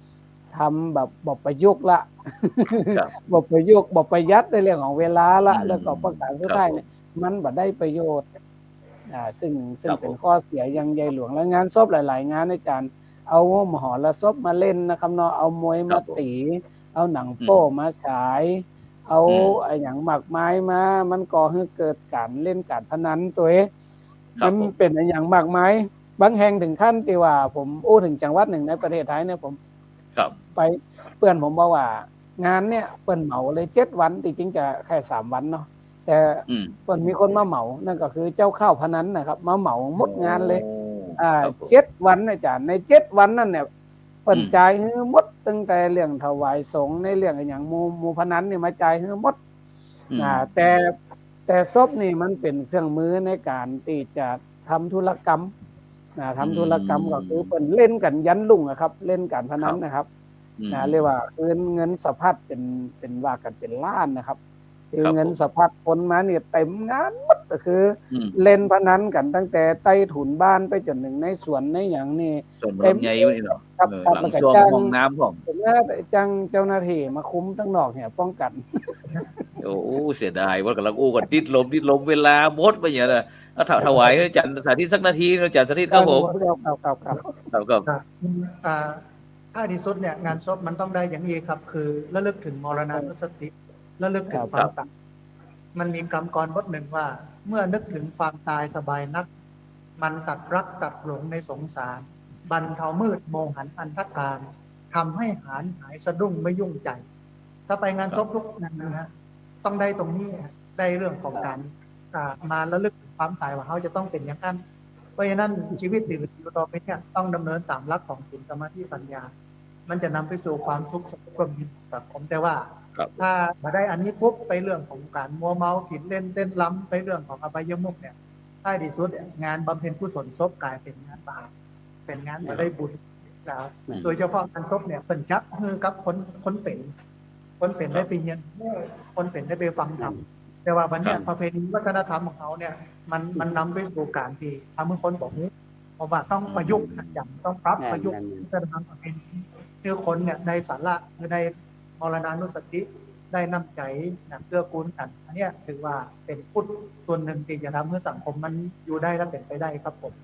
ำ ทำแบบบ่ประยุกต์ละ ครับ บ่ประยุกต์ บ่ประหยัดในเรื่องของเวลาละ อืม แล้วก็ประการสุดท้ายเนี่ย ครับผม มันบ่ได้ประโยชน์ อ่า ซึ่ง ซึ่ง ครับผม เป๋นข้อเสียอย่างใหญ่หลวง และงานศพหลายๆ งานอาจ๋ารย์ เอามหรสพมาเล่นนะครับเนาะ เอามวยมา ครับผม ตี๋ เอาหนัง อืม โป้มาฉาย เอา อืม อะหยังมากมายมา มันก่อหื้อเกิดก๋านเล่นก๋านพนันตวย ครับผม มันเป๋นอะหยังมากมาย บางแห่งเถิงขั้นตี้ว่า ผมอู้เถิงจังหวัดหนึ่งในประเทศไทยเนี่ย ผม ครับ ไป เปื้อนผมบอกว่า งานเนี่ยเปิ้นเหมาเลยเจ็ดวัน ตี้จริงจะแค่สามวันเนาะ แต่ อืม เปิ้นมีคนมาเหมา นั่นก็คือเจ้าข้าวพนันนะครับ มาเหมาหมดงานเลย โอ้ อ่า ครับผม เจ็ดวันอาจ๋ารย์ ในเจ็ดวันนั่นเนี่ย เปิ้น อืม จ่ายหื้อหมด ตั้งแต่เรื่องถวายสงฆ์ ในเรื่องอะหยัง หมู่ หมู่พนันเนี่ยมาจ่ายหื้อหมด อืม อ่า แต่ แต่ศพนี่มันเป๋นเครื่องมือในก๋านตี้จะทำธุรกรรม นะ ทำธุรกรรม อืม ก็คือเปิ้นเล่นกั๋นยันรุ่งอะครับ เล่นก๋านพนันนะครับ ครับ อืม นะ เรียกว่าเงิน เงินสะพัดเป๋น เป๋นว่ากั๋นเป๋นล้านนะครับ คือ ครับ เงิน ผม สะพัดคนมาเนี่ยเต็มงานหมด ก็คือ อืม เล่นพนันกั๋นตั้งแต่ใต้ถุนบ้านไปจ๋นเถิงในสวนในหยังนี่ สวน เต็ม ลำไยไว้นี่เนาะ ครับ เออ ครับ หลัง แล้วก็ ซ่วม จ้าง ห้องน้ำพ่อง ส่วนมากจ้างเจ้าหน้าตี้มาคุมตังนอกเนี่ยป้องกั๋น โอ้ เสียดายว่าก๋ำลังอู้กั๋นติดลม ติดลม เวลาหมดไปเนี่ยนะ เอาถวาย ถวายหื้ออาจ๋ารย์สาธิตสักนาที อาจ๋ารย์สาธิตครับผม ครับ ครับ ครับ ครับ ครับ ครับ อ่า ท้ายตี้สุดเนี่ย งานศพมันต้องได้อย่างอี้ครับ คือระลึกเถิงมรณานุสติ ระลึกเถิง ครับ ความต๋าย มันมีกำกรอนบทหนึ่งว่า เมื่อนึกถึงความตายสบายนัก มันตัดรักตัดหลงในสงสาร บรรเทามืดโมหันอันธการ ทำให้หาย หายสะดุ้งไม่ยุ่งใจ ถ้าไปงานศพ ครับ ทุกงานนะฮะ ต้องได้ตรงนี้ฮะ ได้เรื่องของก๋าน อ่า มาระลึกถึงความต๋ายว่าเฮาจะต้องเป๋นอย่างนั้น เพราะฉะนั้นชีวิตตี้เหลืออยู่ต่อไปเนี่ยต้องดำเนินต๋ามหลักของศีลสมาธิปัญญา มันจะนำไปสู่ความสุขสงบร่มเย็นของสังคม แต่ว่า ครับ ถ้าบ่ได้อันนี้ปุ๊บ ไปเรื่องของก๋านมัวเมา กิ๋นเล่นเต้นรำ ไปเรื่องของอบายมุขเนี่ย ท้ายตี้สุดเนี่ย งานบำเพ็ญกุศลศพก๋ายเป๋นงานบาป เป๋นงานบ่ได้บุญนะครับ อืม โดยเฉพาะงานศพเนี่ย เปิ้นจัดหื้อกับคน คนเป๋น คนเป๋น ครับ ได้ไปเฮียน คนเป๋นได้ไปฟังธรรม อืม แต่ว่าบัดเนี่ย ครับ ประเพณีวัฒนธรรมของเฮาเนี่ย มัน มันนำไปสู่ก๋านตี้ทำหื้อคนบ่ฮู้ เพราะว่าต้องประยุกต์ อืม อย่างต้องปรับ แม่น ประยุกต์ แม่น วัฒนธรรมประเพณี หื้อคนเนี่ยได้สาระ หื้อได้มรณานุสติ ได้น้ำใจ๋นะ เกื้อกูลกั๋น อันเนี้ยถือว่าเป๋นพุทธส่วนหนึ่งตี้จะทำหื้อสังคมมันอยู่ได้และเป๋นไปได้ครับผม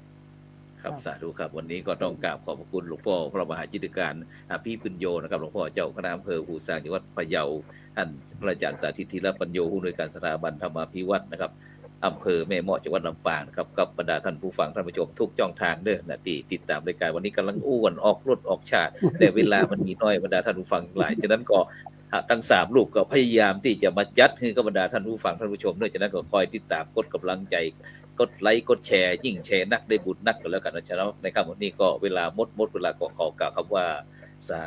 ครับ ครับ สาธุครับ วันนี้ก็ต้องกราบขอบพระคุณหลวงพ่อพระมหาจิตติการ อภิปุญโญนะครับ หลวงพ่อเจ้าคณะอำเภอภูซาง จังหวัดพะเยา ท่านพระอาจารย์สาธิต ธีรปัญโญ ผู้อำนวยการสถาบันธรรมาภิวัฒน์นะครับ อำเภอแม่เมาะ จังหวัดลำปางนะครับ กับบรรดาท่านผู้ฟังท่านผู้ชมทุกช่องทางเด้อนะ ตี้ติดต๋ามรายก๋าน วันนี้ก๋ำลังอู้กั๋นออกรถออกชาติ แต่เวลามันมีน้อย บรรดาท่านผู้ฟังทั้งหลาย ฉะนั้นก็ อ่ะ ทั้งสามรูปก็พยายามตี้จะมาจัดหื้อกับบรรดาท่านผู้ฟังท่านผู้ชมเนาะ ฉะนั้นก็คอยติดต๋ามกดก๋ำลังใจ๋ กดไลก์ กดแชร์ ยิ่งแชร์นักได้บุญนักก็แล้วกั๋นนะ ฉะนั้นในค่ำวันนี้ก็เวลาหมด หมดเวลาก็ขอกล่าวคำว่า สา